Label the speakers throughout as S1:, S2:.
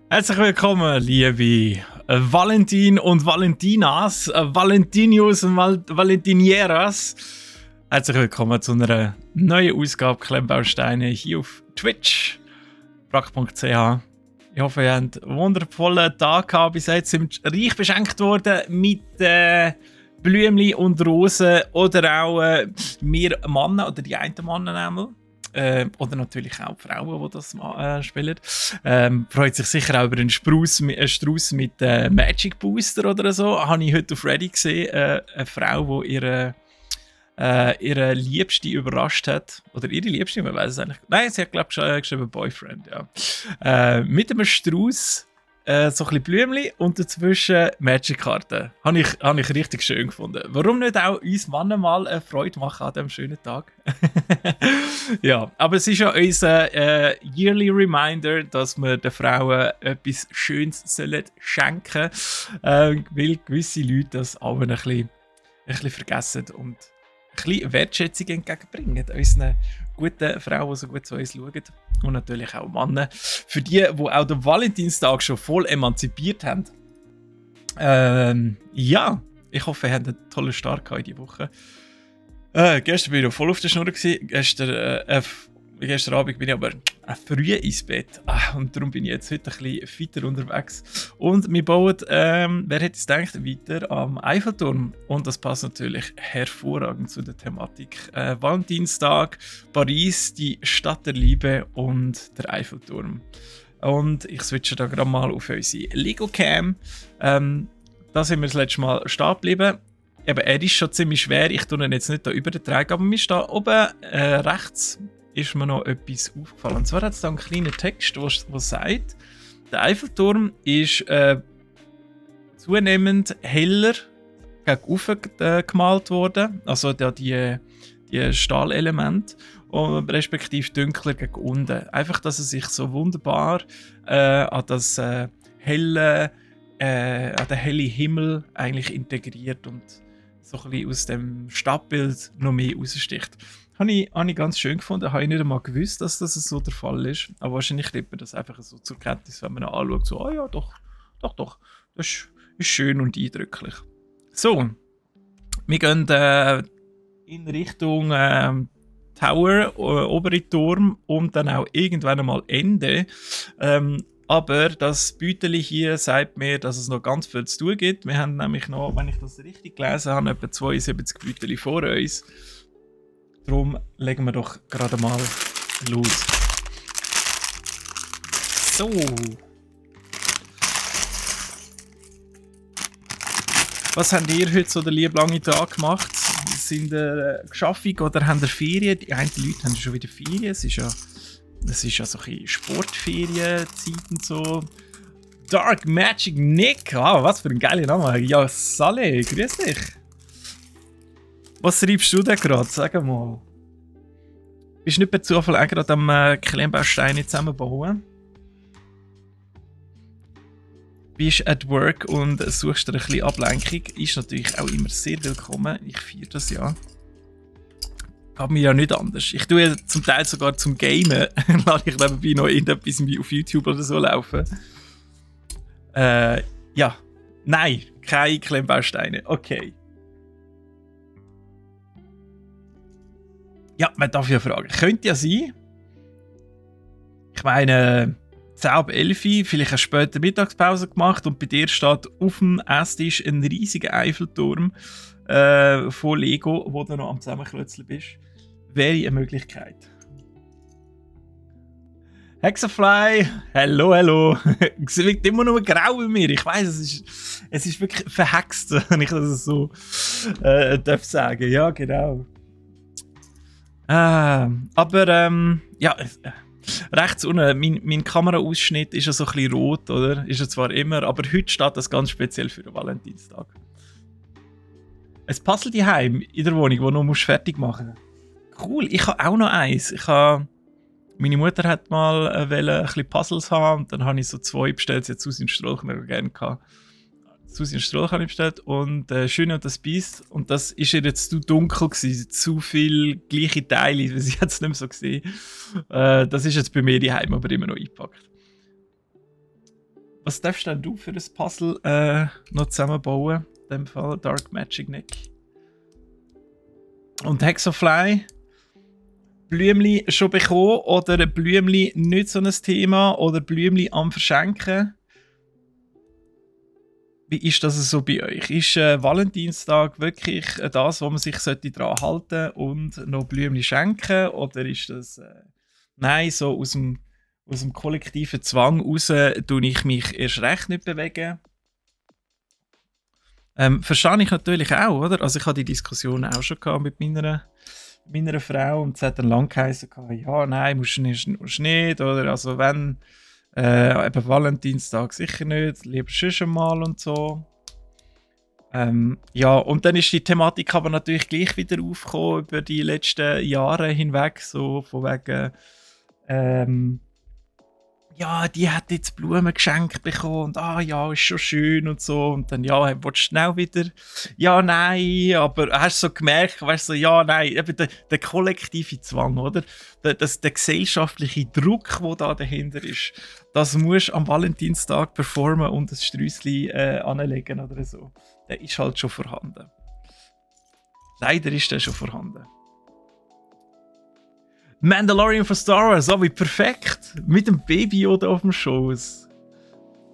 S1: Herzlich willkommen, liebe Valentin und Valentinas, Valentinius und Valentinieras. Herzlich willkommen zu einer neuen Ausgabe Klemmbausteine hier auf Twitch, brack.ch. Ich hoffe, ihr habt einen wundervollen Tag gehabt. Bis jetzt sind wir reich beschenkt worden mit Blümchen und Rosen oder auch wir Männer oder die einen Männer einmal. Oder natürlich auch die Frauen, die das spielen. Freut sich sicher auch über einen Strauß mit Magic Booster oder so. Habe ich heute auf Reddit gesehen. Eine Frau, die ihre Liebste überrascht hat. Oder ihre Liebste, man weiß es eigentlich. Nein, sie hat, glaube ich, geschrieben Boyfriend. Ja. Mit einem Strauß. So ein bisschen Blümchen und dazwischen Magic-Karten. Habe ich richtig schön gefunden. Warum nicht auch uns Männern mal eine Freude machen an diesem schönen Tag? Ja, aber es ist ja unser yearly Reminder, dass wir den Frauen etwas Schönes schenken sollen. Weil gewisse Leute das auch ein bisschen vergessen und ein bisschen Wertschätzung entgegenbringen. Unseren guten Frauen, die so gut zu uns schauen. Und natürlich auch Männer. Für die auch den Valentinstag schon voll emanzipiert haben. Ja, ich hoffe, ihr habt einen tollen Start gehabt in dieser Woche. Gestern war ich voll auf der Schnur. Gestern Abend bin ich aber früh ins Bett. Und darum bin ich jetzt heute ein bisschen fitter unterwegs. Und wir bauen, wer hätte es gedacht, weiter am Eiffelturm. Und das passt natürlich hervorragend zu der Thematik. Valentinstag, Paris, die Stadt der Liebe und der Eiffelturm. Und ich switche da gerade mal auf unsere Lego-Cam. Da sind wir das letzte Mal stehen geblieben. Eben, er ist schon ziemlich schwer. Ich tue ihn jetzt nicht da übertragen, aber mir steht oben rechts ist mir noch etwas aufgefallen. Und zwar hat es da einen kleinen Text, der sagt, der Eiffelturm ist zunehmend heller gegen oben gemalt worden. Also die Stahlelemente. Respektive dunkler gegen unten. Einfach, dass er sich so wunderbar an den hellen Himmel eigentlich integriert und so ein bisschen aus dem Stadtbild noch mehr raussticht. Habe ich ganz schön gefunden. Habe ich nicht einmal gewusst, dass das so der Fall ist. Aber wahrscheinlich nimmt man das einfach so zur Kenntnis, wenn man ihn anschaut. So, ja, doch. Das ist schön und eindrücklich. So, wir gehen in Richtung Tower, obere Turm und dann auch irgendwann einmal Ende. Aber das Beutel hier sagt mir, dass es noch ganz viel zu tun gibt. Wir haben nämlich noch, wenn ich das richtig gelesen habe, etwa 72 Beutel vor uns. Darum legen wir doch gerade mal los. So. Was habt ihr heute so den lieben langen Tag gemacht? Sind ihr geschafft oder habt ihr Ferien? Die einen Leute haben schon wieder Ferien. Es ist ja so ein bisschen Sportferienzeit und so. Dark Magic Nick. Wow, was für ein geiler Name. Ja, Saleh, grüß dich. Was schreibst du denn gerade? Sag mal. Bist du nicht per Zufall auch gerade am Klemmbausteine zusammenbauen? Bist at work und suchst dir ein bisschen Ablenkung. Ist natürlich auch immer sehr willkommen. Ich feiere das ja. Hat mir ja nicht anders. Ich tue ja zum Teil sogar zum Gamen. Lasse ich nebenbei noch irgendetwas auf YouTube oder so laufen. Ja. Nein, keine Klemmbausteine. Okay. Ja, man darf ja fragen. Könnte ja sein. Ich meine, 10 ab 11, vielleicht hast du später Mittagspause gemacht und bei dir steht auf dem Esstisch ein riesiger Eiffelturm von Lego, wo du noch am Zusammenklötzeln bist. Wäre eine Möglichkeit. Hexafly, hello. Es wirkt immer nur grau in mir. Ich weiss, es ist wirklich verhext, wenn ich das so darf sagen. Ja, genau. Aber ja, rechts unten, mein Kameraausschnitt ist ja so ein bisschen rot, oder? Ist ja zwar immer, aber heute steht das ganz speziell für den Valentinstag. Ein Puzzle daheim in der Wohnung, das du noch fertig machen musst. Cool, ich habe auch noch eins. Meine Mutter hat mal ein bisschen Puzzles haben und dann habe ich so 2 bestellt. Sie hat Susi und Stroh gerne gehabt. Susi und Stroh habe ich bestellt und Schöne und das Biest. Und das ist ihr jetzt zu dunkel gewesen, zu viele gleiche Teile, weil sie hat es nicht mehr so gesehen. Das ist jetzt bei mir daheim aber immer noch eingepackt. Was darfst denn du für ein Puzzle noch zusammenbauen? In dem Fall Dark Magic Nick. Und Hexafly, Blümli schon bekommen oder Blümli nicht so ein Thema oder Blümli am Verschenken? Wie ist das so bei euch? Ist Valentinstag wirklich das, wo man sich daran halten sollte und noch Blümli schenken? Oder ist das nein, so aus dem kollektiven Zwang raus tue ich mich erst recht nicht bewegen? Verstehe ich natürlich auch, oder? Also ich hatte die Diskussion auch schon gehabt mit meiner Frau und es hat dann lang geheißen, ja, nein, musst du nicht, oder? Also wenn, eben Valentinstag sicher nicht, lieber schon mal und so. Ja, und dann ist die Thematik aber natürlich gleich wieder aufgekommen über die letzten Jahre hinweg, so von wegen, ja, die hat jetzt Blumen geschenkt bekommen und ja, ist schon schön und so. Und dann, ja, willst du schnell wieder? Ja, nein, aber hast du so gemerkt, weißt du, so, ja, nein, eben der kollektive Zwang, oder? Der gesellschaftliche Druck, der da dahinter ist, das musst du am Valentinstag performen und ein Sträusschen anlegen oder so. Der ist halt schon vorhanden. Leider ist der schon vorhanden. Mandalorian von Star Wars, wie perfekt! Mit dem Baby Yoda auf dem Schoß.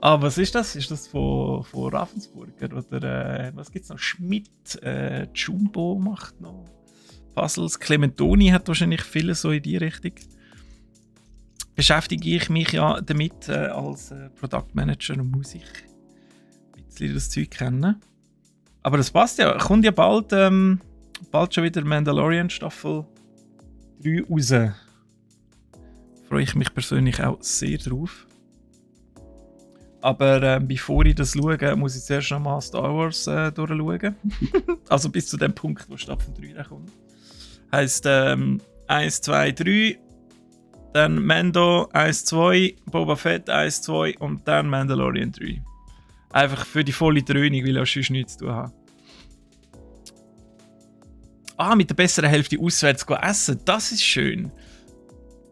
S1: Was ist das? Ist das von Ravensburger? Oder was gibt's noch? Schmidt, Jumbo macht noch Puzzles. Clementoni hat wahrscheinlich viele so in die Richtung. Beschäftige ich mich ja damit als Product Manager und muss ich ein bisschen das Zeug kennen. Aber das passt ja. Kommt ja bald schon wieder Mandalorian Staffel 3 raus. Freue ich mich persönlich auch sehr drauf. Aber bevor ich das schaue, muss ich zuerst nochmal Star Wars durchschauen. Also bis zu dem Punkt, wo Staffel 3 kommt. Heisst 1, 2, 3, dann Mando 1, 2, Boba Fett 1, 2 und dann Mandalorian 3. Einfach für die volle Dröhnung, weil ich sonst nichts zu tun habe. Mit der besseren Hälfte auswärts essen, das ist schön.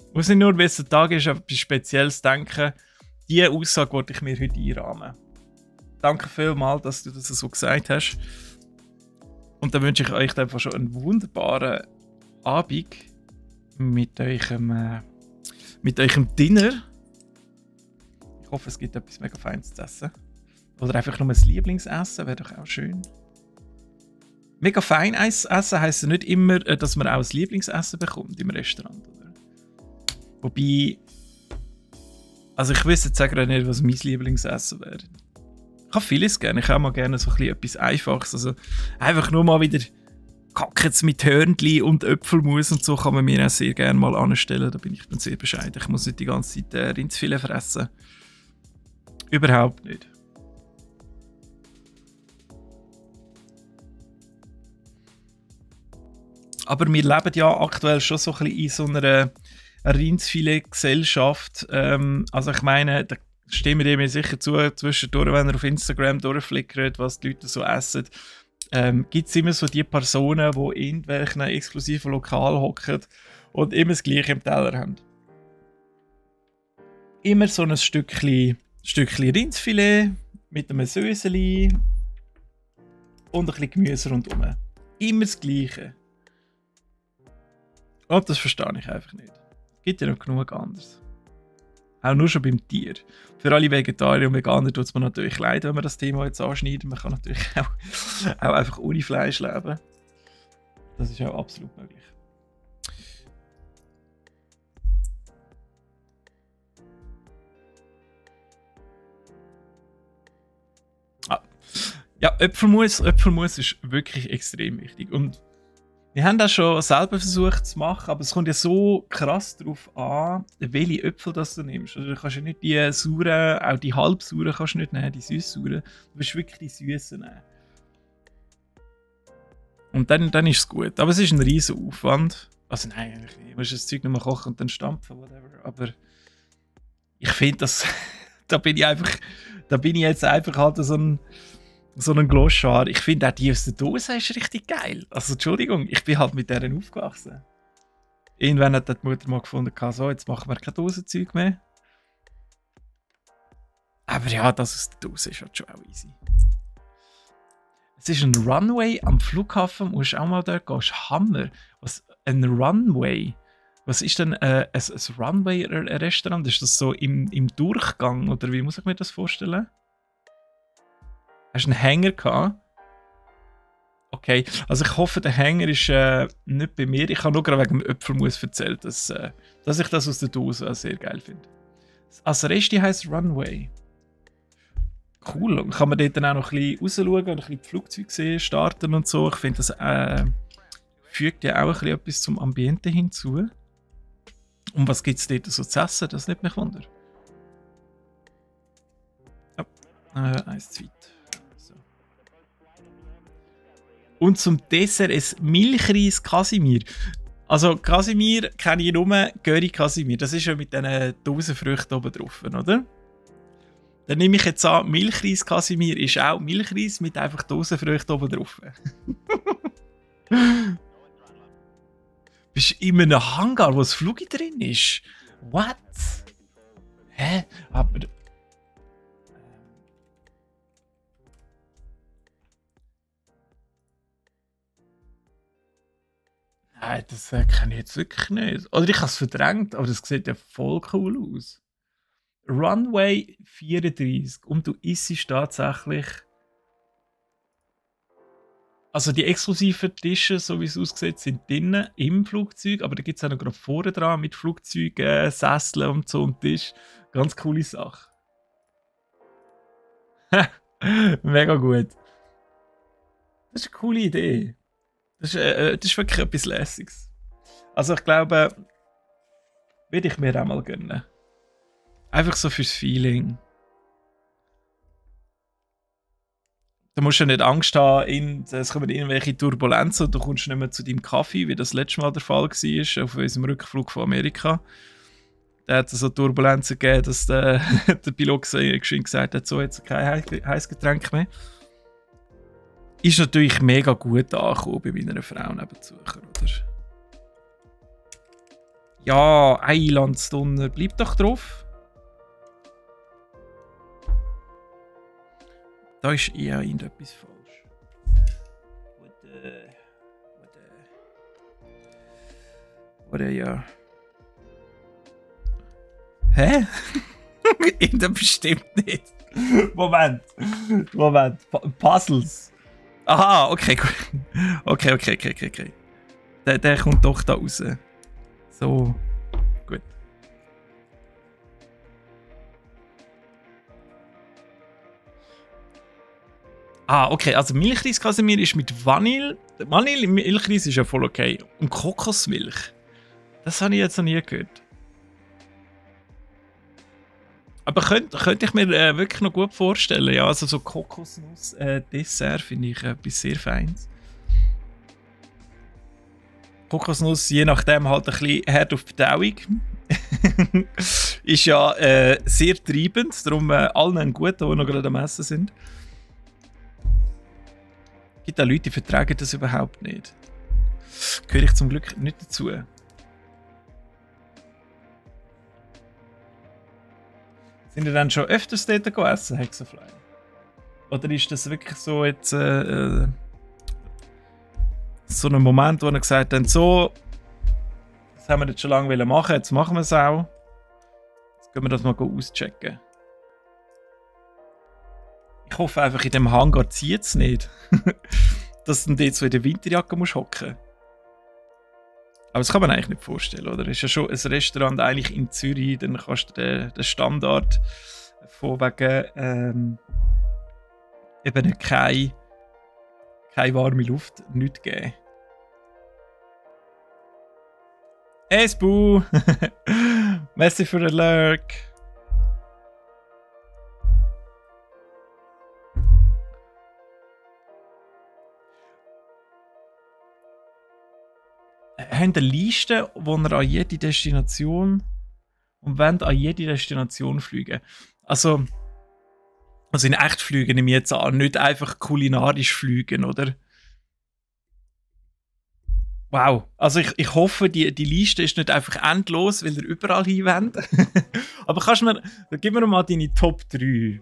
S1: Ich muss nicht nur, wie es der Tag ist, an etwas Spezielles denken. Diese Aussage wollte ich mir heute einrahmen. Danke vielmals, dass du das so gesagt hast. Und dann wünsche ich euch einfach schon einen wunderbaren Abend mit eurem Dinner. Ich hoffe, es gibt etwas mega Feines zu essen. Oder einfach nur ein Lieblingsessen, wäre doch auch schön. Mega fein essen heisst ja nicht immer, dass man auch ein Lieblingsessen bekommt im Restaurant. Oder? Wobei, also ich wüsste jetzt gerade nicht, was mein Lieblingsessen wäre. Ich habe vieles gerne. Ich habe mal gerne so etwas Einfaches. Also einfach nur mal wieder Kackets mit Hörnchen und Äpfelmus und so kann man mir auch sehr gerne mal anstellen. Da bin ich dann sehr bescheiden. Ich muss nicht die ganze Zeit Rindsfilet fressen. Überhaupt nicht. Aber wir leben ja aktuell schon so ein bisschen in so einer Rindsfilet-Gesellschaft. Also ich meine, da stimmen mir sicher zu, zwischendurch, wenn ihr auf Instagram durchflickert, was die Leute so essen, gibt es immer so die Personen, die in irgendwelchen exklusiven Lokalen hocken und immer das Gleiche im Teller haben. Immer so ein Stückchen Rindsfilet mit einem Söseli und ein bisschen Gemüse rundherum. Immer das Gleiche. Und das verstehe ich einfach nicht. Es gibt ja noch genug anderes. Auch nur schon beim Tier. Für alle Vegetarier und Veganer tut es mir natürlich leid, wenn wir das Thema jetzt anschneiden. Man kann natürlich auch einfach ohne Fleisch leben. Das ist auch absolut möglich. Ja, Äpfelmus ist wirklich extrem wichtig. Und wir haben das schon selber versucht zu machen, aber es kommt ja so krass darauf an, welche Äpfel das du nimmst. Also du kannst ja nicht die sauren, auch die halbsauren kannst du nicht nehmen, die süß-sauren. Du willst wirklich die süßen nehmen. Und dann ist es gut. Aber es ist ein riesen Aufwand. Also nein, du musst das Zeug nochmal kochen und dann stampfen, whatever. Aber ich finde, dass da bin ich jetzt einfach halt so ein Gloschar. Ich finde auch die aus der Dose ist richtig geil. Also Entschuldigung, ich bin halt mit deren aufgewachsen. Irgendwann hat die Mutter mal gefunden, so, jetzt machen wir kein Dosenzeug mehr. Aber ja, das aus der Dose ist halt schon auch easy. Es ist ein Runway am Flughafen, musst auch mal dort gehen. Das ist Hammer. Was, ein Runway? Was ist denn ein Runway-Restaurant? Ist das so im Durchgang? Oder wie muss ich mir das vorstellen? Hast du einen Hänger gehabt? Okay, also ich hoffe, der Hänger ist nicht bei mir. Ich habe nur gerade wegen dem Öpfelmus erzählt, dass ich das aus der Dose sehr geil finde. Das Resti heisst Runway. Cool, und kann man dort dann auch noch ein bisschen rausschauen und ein bisschen die Flugzeuge sehen, starten und so. Ich finde, das fügt ja auch ein bisschen etwas zum Ambiente hinzu. Und was gibt es dort so zu essen? Das nimmt mich wunder. Ja, eins zu weit. So. Und zum Dessert ein Milchreis Casimir. Also Casimir kenne ich nur Göri Casimir. Das ist ja mit diesen Dosenfrüchten oben drauf, oder? Dann nehme ich jetzt an, Milchreis Casimir ist auch Milchreis mit einfach Dosenfrüchten oben drauf. Bist du in einem Hangar, wo das Flug drin ist? What? Hä? Aber... Nein, das kenne ich jetzt wirklich nicht. Oder ich habe es verdrängt, aber das sieht ja voll cool aus. Runway 34 und du isst tatsächlich... Also die exklusiven Tische, so wie es aussieht, sind drinnen im Flugzeug, aber da gibt es auch noch gerade vorne dran mit Flugzeugen, Sesseln und so und Tisch. Ganz coole Sache. Mega gut. Das ist eine coole Idee. Das ist wirklich etwas Lässiges. Also ich glaube, würde ich mir auch mal gönnen. Einfach so fürs Feeling. Du musst ja nicht Angst haben, es kommen irgendwelche Turbulenzen und du kommst nicht mehr zu deinem Kaffee, wie das letzte Mal der Fall war, auf unserem Rückflug von Amerika. Da hat es so Turbulenzen gegeben, dass der Pilot gesagt hat, so jetzt kein heißes Getränk mehr. Ist natürlich mega gut angekommen bei meiner Frau nebenzucher, oder? Ja, Eilandsdonner, bleib doch drauf. Da ist eher irgendetwas falsch. Oder ja. Hä? Irgendetwas bestimmt nicht. Moment. Puzzles. Aha, okay, gut. Okay. Der kommt doch da raus. So. Gut. Okay, also Milchreis Casimir ist mit Vanille. Milchreis ist ja voll okay. Und Kokosmilch. Das habe ich jetzt noch nie gehört. Aber könnte ich mir wirklich noch gut vorstellen. Ja, also so Kokosnuss-Dessert finde ich etwas sehr Feines. Kokosnuss, je nachdem halt ein bisschen hart auf die Verdauung. Ist ja sehr treibend, darum allen einen guten, die noch gerade am Essen sind. Es gibt auch Leute, die vertragen das überhaupt nicht. Gehöre ich zum Glück nicht dazu. Sind ihr dann schon öfters dort essen, Hexafly? Oder ist das wirklich so jetzt so ein Moment, wo er gesagt hat, so, das haben wir jetzt schon lange machen, jetzt machen wir es auch. Jetzt können wir das mal auschecken. Ich hoffe einfach, in dem Hangar zieht es nicht. Dass du dann dort so in der Winterjacke musst hocken. Aber das kann man eigentlich nicht vorstellen, oder? Es ist ja schon ein Restaurant eigentlich in Zürich, dann kannst du den Standard von wegen eben keine warme Luft nicht geben. Hey Spoo! Merci für den Lurk! Haben eine Liste, wo ihr an jede Destination und wollt an jede Destination fliegen. Also in echt fliegen nehme ich jetzt an, nicht einfach kulinarisch fliegen, oder? Wow, also ich hoffe, die Liste ist nicht einfach endlos, weil ihr überall hin wollt. Aber gib mir mal deine Top 3.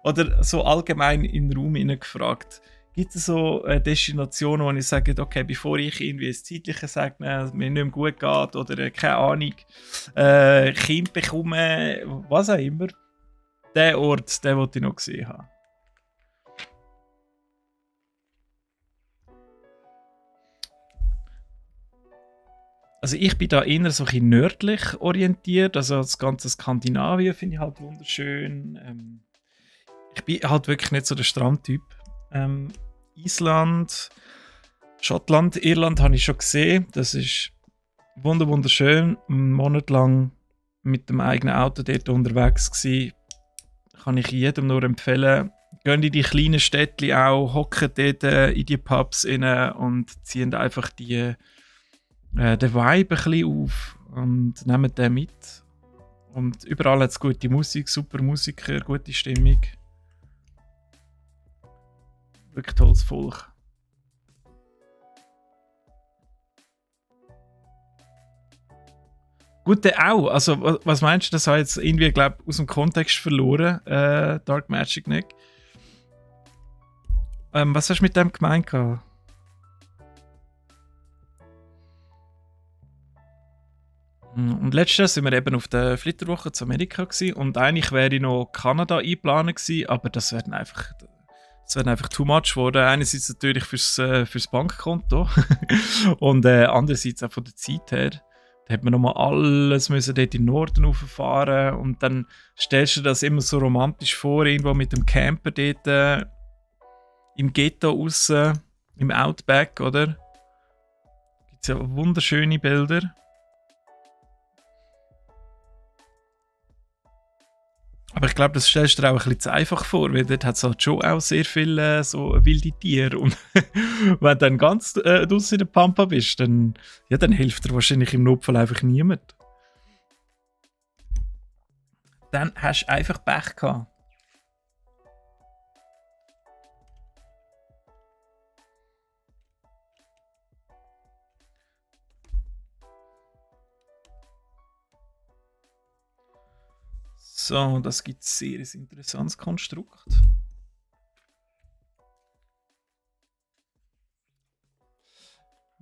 S1: Oder so allgemein in den Raum gefragt. Gibt es so Destinationen, wo ich sage, okay, bevor ich irgendwie das Zeitliche sage, mir nicht mehr gut geht oder keine Ahnung, Kind bekomme, was auch immer, der Ort, den wollte ich noch gesehen haben. Also ich bin da eher so ein bisschen nördlich orientiert, also das ganze Skandinavien finde ich halt wunderschön. Ich bin halt wirklich nicht so der Strandtyp. Island, Schottland, Irland habe ich schon gesehen. Das ist wunderschön. Einen Monat lang mit dem eigenen Auto dort unterwegs gewesen. Kann ich jedem nur empfehlen. Gehen in die kleinen Städtchen auch, hocken dort in die Pubs rein und ziehen einfach den Vibe ein bisschen auf und nehmen den mit. Und überall hat es gute Musik, super Musiker, gute Stimmung. Wirklich tolles Volk. Gut, auch. Also, was meinst du, das habe ich jetzt irgendwie, glaube aus dem Kontext verloren, Dark Magic Nick. Was hast du mit dem gemeint? Und letztes Jahr sind wir eben auf der Flitterwoche zu Amerika gewesen, und eigentlich wäre ich noch Kanada eingeplant gewesen, aber das wäre einfach too much geworden. Einerseits natürlich fürs Bankkonto und andererseits auch von der Zeit her. Da hat man nochmal alles müssen dort in den Norden rauffahren und dann stellst du dir das immer so romantisch vor, irgendwo mit dem Camper dort im Ghetto aussen, im Outback, oder? Da gibt es ja wunderschöne Bilder. Aber ich glaube, das stellst du dir auch ein bisschen zu einfach vor, weil dort hat es halt schon auch sehr viele so wilde Tiere. Und wenn du dann ganz draussen in der Pampa bist, dann hilft dir wahrscheinlich im Notfall einfach niemand. Dann hast du einfach Pech gehabt. So, das gibt ein sehr interessantes Konstrukt.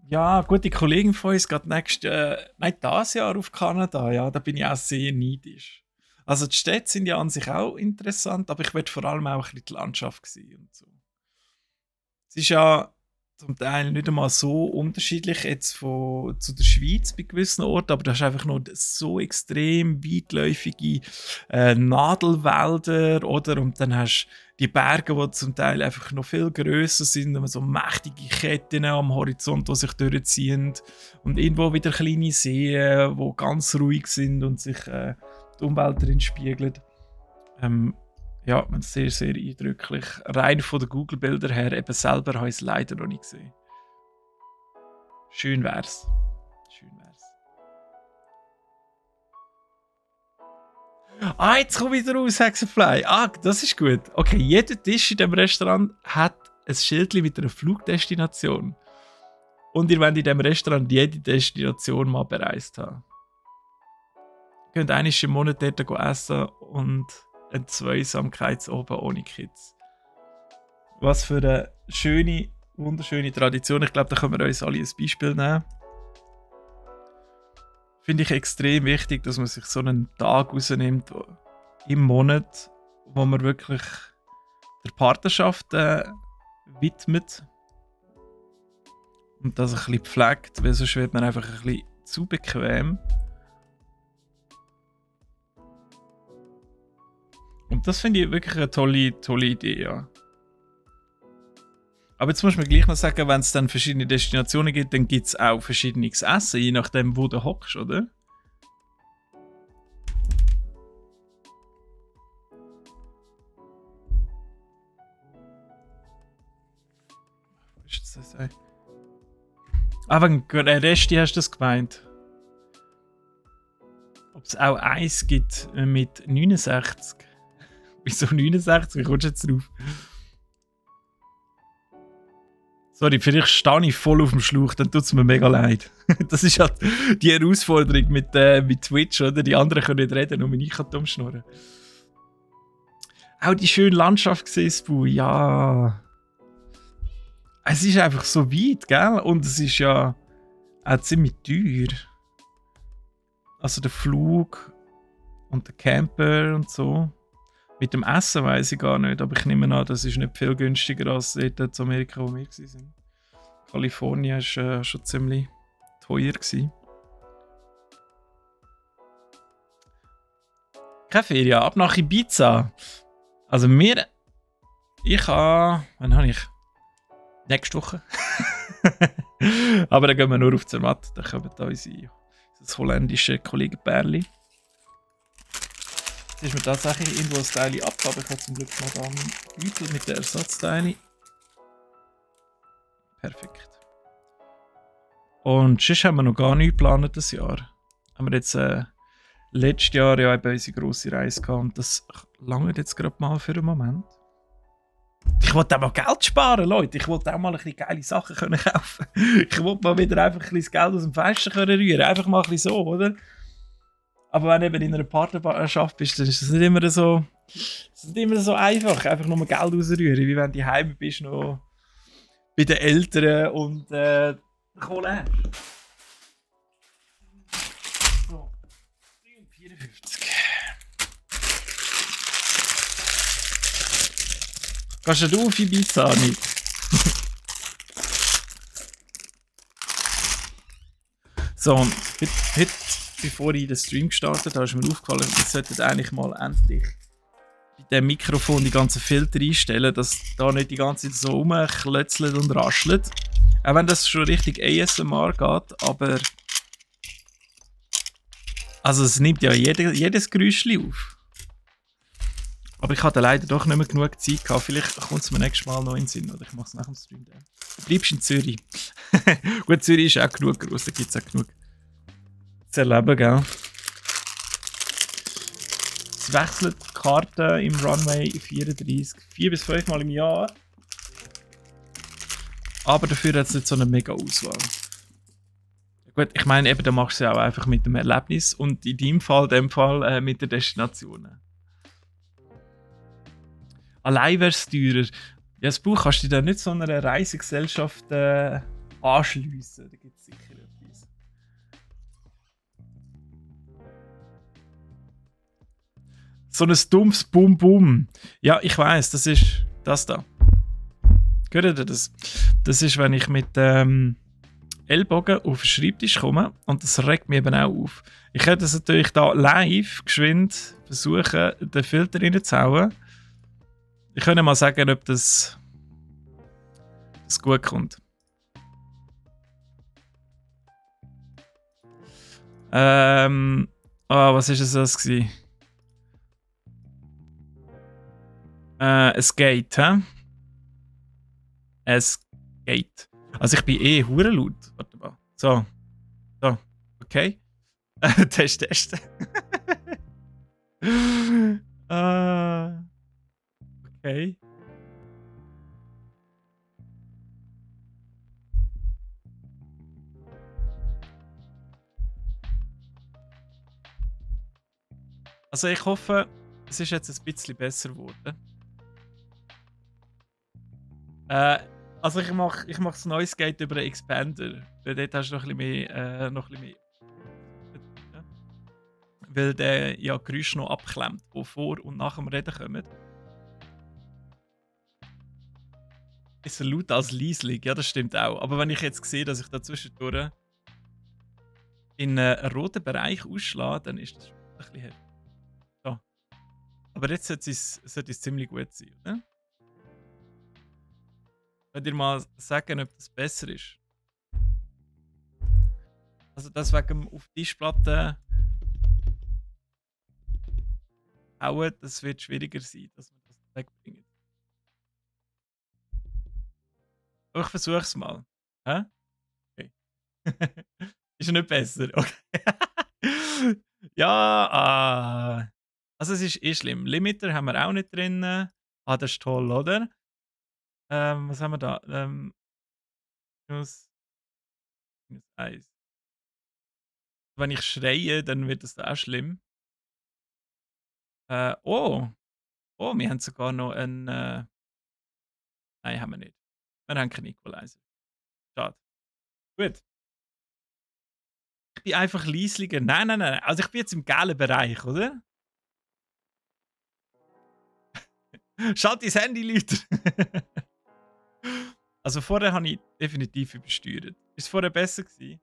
S1: Ja, gute Kollegen von uns geht dieses Jahr auf Kanada. Ja, da bin ich auch sehr neidisch. Also die Städte sind ja an sich auch interessant, aber ich werde vor allem auch ein bisschen die Landschaft sehen und so. Es ist ja zum Teil nicht einmal so unterschiedlich jetzt zu der Schweiz bei gewissen Orten, aber du hast einfach noch so extrem weitläufige Nadelwälder, oder? Und dann hast du die Berge, die zum Teil einfach noch viel grösser sind, so mächtige Ketten am Horizont, die sich durchziehen, und irgendwo wieder kleine Seen, die ganz ruhig sind und sich die Umwelt darin spiegeln. Ja, sehr, sehr eindrücklich. Rein von den Google-Bildern her, eben selber habe ich es leider noch nicht gesehen. Schön wär's. Schön wär's. Ah, jetzt komme ich wieder raus, Hexenfly. Ah, das ist gut. Okay, jeder Tisch in diesem Restaurant hat ein Schild mit einer Flugdestination. Und ihr wollt in diesem Restaurant jede Destination mal bereist haben. Ihr könnt einmal im Monat dort essen und eine Zweisamkeitsoben ohne Kids. Was für eine schöne, wunderschöne Tradition. Ich glaube, da können wir uns alle ein Beispiel nehmen. Finde ich extrem wichtig, dass man sich so einen Tag rausnimmt im Monat, wo man wirklich der Partnerschaft widmet und das ein bisschen pflegt, weil sonst wird man einfach ein bisschen zu bequem. Und das finde ich wirklich eine tolle Idee, ja. Aber jetzt muss man gleich noch sagen, wenn es dann verschiedene Destinationen gibt, dann gibt es auch verschiedenes Essen, je nachdem, wo du hockst, oder? Was ist das? Ah, wegen Resti hast du das gemeint. Ob es auch eins gibt mit 69? Wieso 69? Wie kommst du jetzt drauf? Sorry, vielleicht stehe ich voll auf dem Schlauch, dann tut es mir mega leid. Das ist halt die Herausforderung mit Twitch, oder? Die anderen können nicht reden, nur ich kann dumm schnurren. Auch die schöne Landschaft gesehen, ja. Es ist einfach so weit, gell? Und es ist ja auch ziemlich teuer. Also der Flug und der Camper und so. Mit dem Essen weiß ich gar nicht, aber ich nehme an, das ist nicht viel günstiger als dort in Amerika, wo wir waren. Kalifornien war schon ziemlich teuer. Keine Ferien, ab nach Ibiza. Also wann habe ich? Nächste Woche. Aber dann gehen wir nur auf Zermatt. Da kommen da das holländische Kollegenpärli. Jetzt ist mir tatsächlich irgendwo ein Teil abgegeben. Ich habe zum Glück noch da einen Beutel mit den Ersatzteilen. Perfekt. Und sonst haben wir noch gar nichts geplant das Jahr. Haben wir jetzt letztes Jahr ja eben unsere grosse Reise gehabt und das langt jetzt gerade mal für einen Moment. Ich wollte auch mal Geld sparen, Leute. Ich wollte auch mal ein bisschen geile Sachen können kaufen. Ich wollte mal wieder einfach ein bisschen Geld aus dem Fenster können rühren. Einfach mal ein bisschen so, oder? Aber wenn du eben in einer Partnerschaft bist, dann ist es nicht immer so, einfach. Einfach nur mal Geld ausrühren, wie wenn du heim bist, noch bei den Eltern und Kohle hast. So, 354. Gehst du auf Ibiza nicht? So, heute, bevor ich den Stream gestartet habe, ist mir aufgefallen, wir sollten eigentlich mal endlich bei dem Mikrofon die ganzen Filter einstellen, dass da nicht die ganze Zeit so rumklötzelt und raschelt. Auch wenn das schon richtig ASMR geht, aber also es nimmt ja jedes Geräusch auf. Aber ich hatte leider doch nicht mehr genug Zeit gehabt. Vielleicht kommt es mir nächstes Mal noch in den Sinn. Oder ich mache es nach dem Stream. Du bleibst in Zürich. Gut, Zürich ist auch genug groß. Da gibt es auch genug zu erleben, gell? Es wechselt die Karte im Runway 34 4 bis 5 Mal im Jahr. Aber dafür hat es nicht so eine mega Auswahl. Gut, ich meine, eben, da machst du es ja auch einfach mit dem Erlebnis und in deinem Fall, mit der Destination. Allein wäre es teurer. Ja, das Buch kannst du dir nicht so einer Reisegesellschaft anschliessen. Da gibt es sicher etwas. So ein dummes Bum-Bum. Ja, ich weiß, das ist das da. Hört ihr das? Das ist, wenn ich mit Ellbogen auf den Schreibtisch komme und das regt mich eben auch auf. Ich könnte das natürlich da live geschwind versuchen, den Filter reinzuhauen. Ich könnte mal sagen, ob das gut kommt. Was ist das gewesen? Es geht, hä? Es geht. Also ich bin hure laut. Warte mal. So. Okay. Test. Okay. Also ich hoffe, es ist jetzt ein bisschen besser geworden. Also ich mach das neue Skate über den Expander. Weil dort hast du noch ein bisschen mehr, weil der ja Geräusche noch abklemmt, die vor und nach dem Reden kommen. Ist er laut als leislich? Ja, das stimmt auch. Aber wenn ich jetzt sehe, dass ich da zwischendurch in einen roten Bereich ausschlage, dann ist das schon ein bisschen heftig. So. Aber jetzt sollte es ziemlich gut sein, oder? Könnt ihr mal sagen, ob das besser ist? Also das wegen auf die Tischplatte hauen, das wird schwieriger sein, dass wir das wegbringen. Aber ich versuche es mal. Hä? Okay. Ist nicht besser? Okay. Ja, also es ist schlimm. Limiter haben wir auch nicht drin. Ah, das ist toll, oder? Was haben wir da? Minus 1. Wenn ich schreie, dann wird das auch schlimm. Oh. Oh, wir haben sogar noch einen. Nein, haben wir nicht. Wir haben keinen Equalizer. Schade. Gut. Ich bin einfach leislicher. Nein, nein, nein. Also ich bin jetzt im gelben Bereich, oder? Schalt dein Handy, Leute. Also vorher habe ich definitiv übersteuert. Ist es vorher besser gewesen?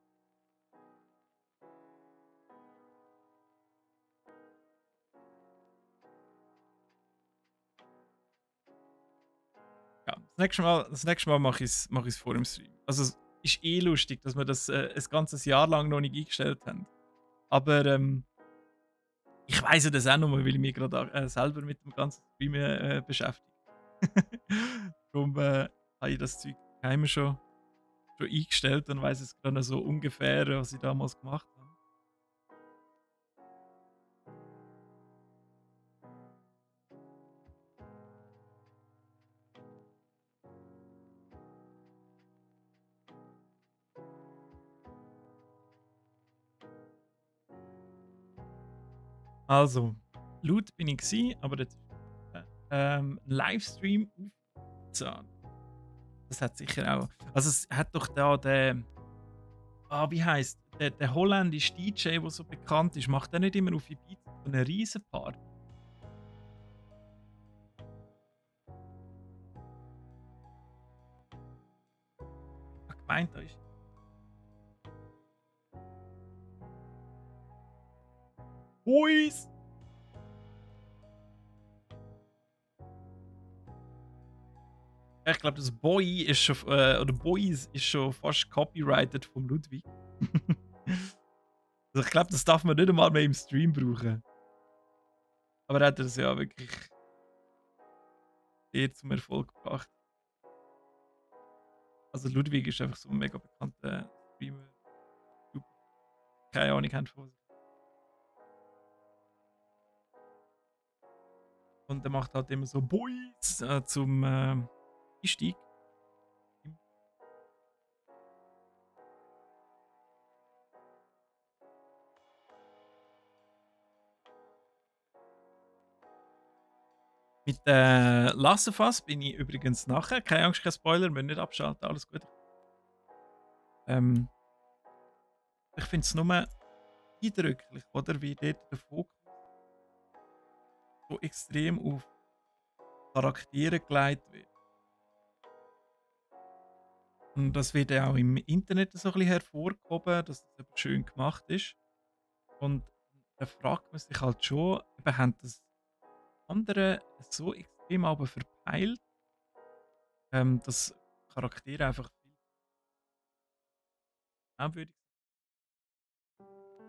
S1: Ja, das nächste Mal mache ich es vor dem Stream. Also es ist eh lustig, dass wir das ein ganzes Jahr lang noch nicht eingestellt haben. Aber ich weiss ja das auch noch mal, weil ich mich gerade selber mit dem ganzen Stream beschäftige. Darum habe ich das Zeug daheim schon eingestellt und weiss es gerade so ungefähr, was ich damals gemacht habe. Also, laut bin ich gewesen, aber das ein Livestream aufgezahlt. Das hat sicher auch. Also, es hat doch da der. Ah, wie heisst der holländische DJ, der so bekannt ist, macht er nicht immer auf Ibiza so eine Riesenparty? Ich gemeint, da ist. Boys! Ich glaube, das Boy ist schon, oder Boys ist schon fast copyrighted vom Ludwig. Also ich glaube, das darf man nicht einmal mehr im Stream brauchen. Aber er hat das ja wirklich sehr zum Erfolg gebracht. Also Ludwig ist einfach so ein mega bekannter Streamer. Keine Ahnung, haben von was. Und der macht halt immer so Boys zum Einstieg. Mit Last of Us bin ich übrigens nachher. Keine Angst, kein Spoiler, wir müssen nicht abschalten, alles gut. Ich finde es nur eindrücklich, oder? Wie dort der Fokus so extrem auf Charaktere gelegt wird. Und das wird ja auch im Internet so ein bisschen hervorgehoben, dass das eben schön gemacht ist. Und da fragt man sich halt schon, eben, haben das andere so extrem aber verpeilt, dass Charaktere einfach viel glaubwürdig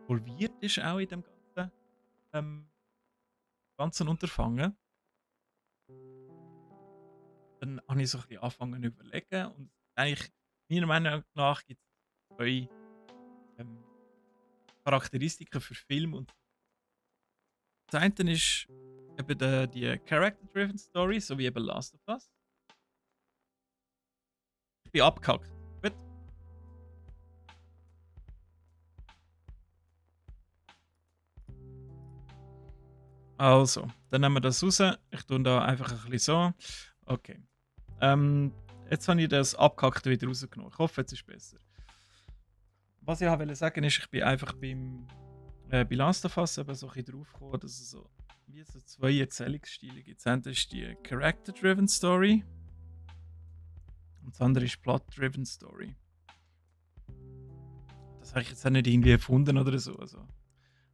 S1: involviert ist auch in dem ganzen Unterfangen. Dann habe ich so ein bisschen angefangen zu überlegen und eigentlich meiner Meinung nach gibt es zwei Charakteristiken für Film und das eine ist eben die Character-Driven Story, so wie eben Last of Us. Ich bin abgehackt. Gut. Also, dann nehmen wir das raus. Ich tue da einfach ein bisschen so. Okay. Jetzt habe ich das Abgehackte wieder rausgenommen. Ich hoffe, jetzt ist es besser. Was ich wollte sagen ist, ich bin einfach bei Last of Us aber so ein bisschen drauf gekommen, dass es so wie so zwei Erzählungsstile gibt. Das eine ist die Character-Driven Story und das andere ist Plot-Driven Story. Das habe ich jetzt auch nicht irgendwie erfunden oder so. Also,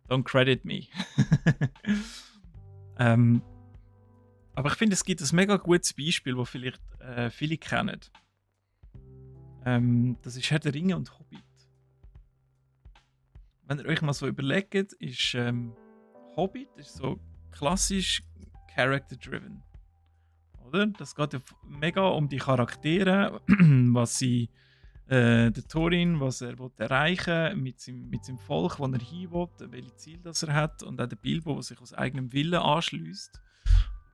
S1: don't credit me. Aber ich finde, es gibt ein mega gutes Beispiel, das vielleicht viele kennen. Das ist Herr der Ringe und Hobbit. Wenn ihr euch mal so überlegt, ist Hobbit ist so klassisch character-driven. Oder? Das geht ja mega um die Charaktere, was sie der Thorin, was er erreichen mit seinem Volk, wo er hin will, welche Ziele das er hat, und auch der Bilbo, der sich aus eigenem Willen anschließt.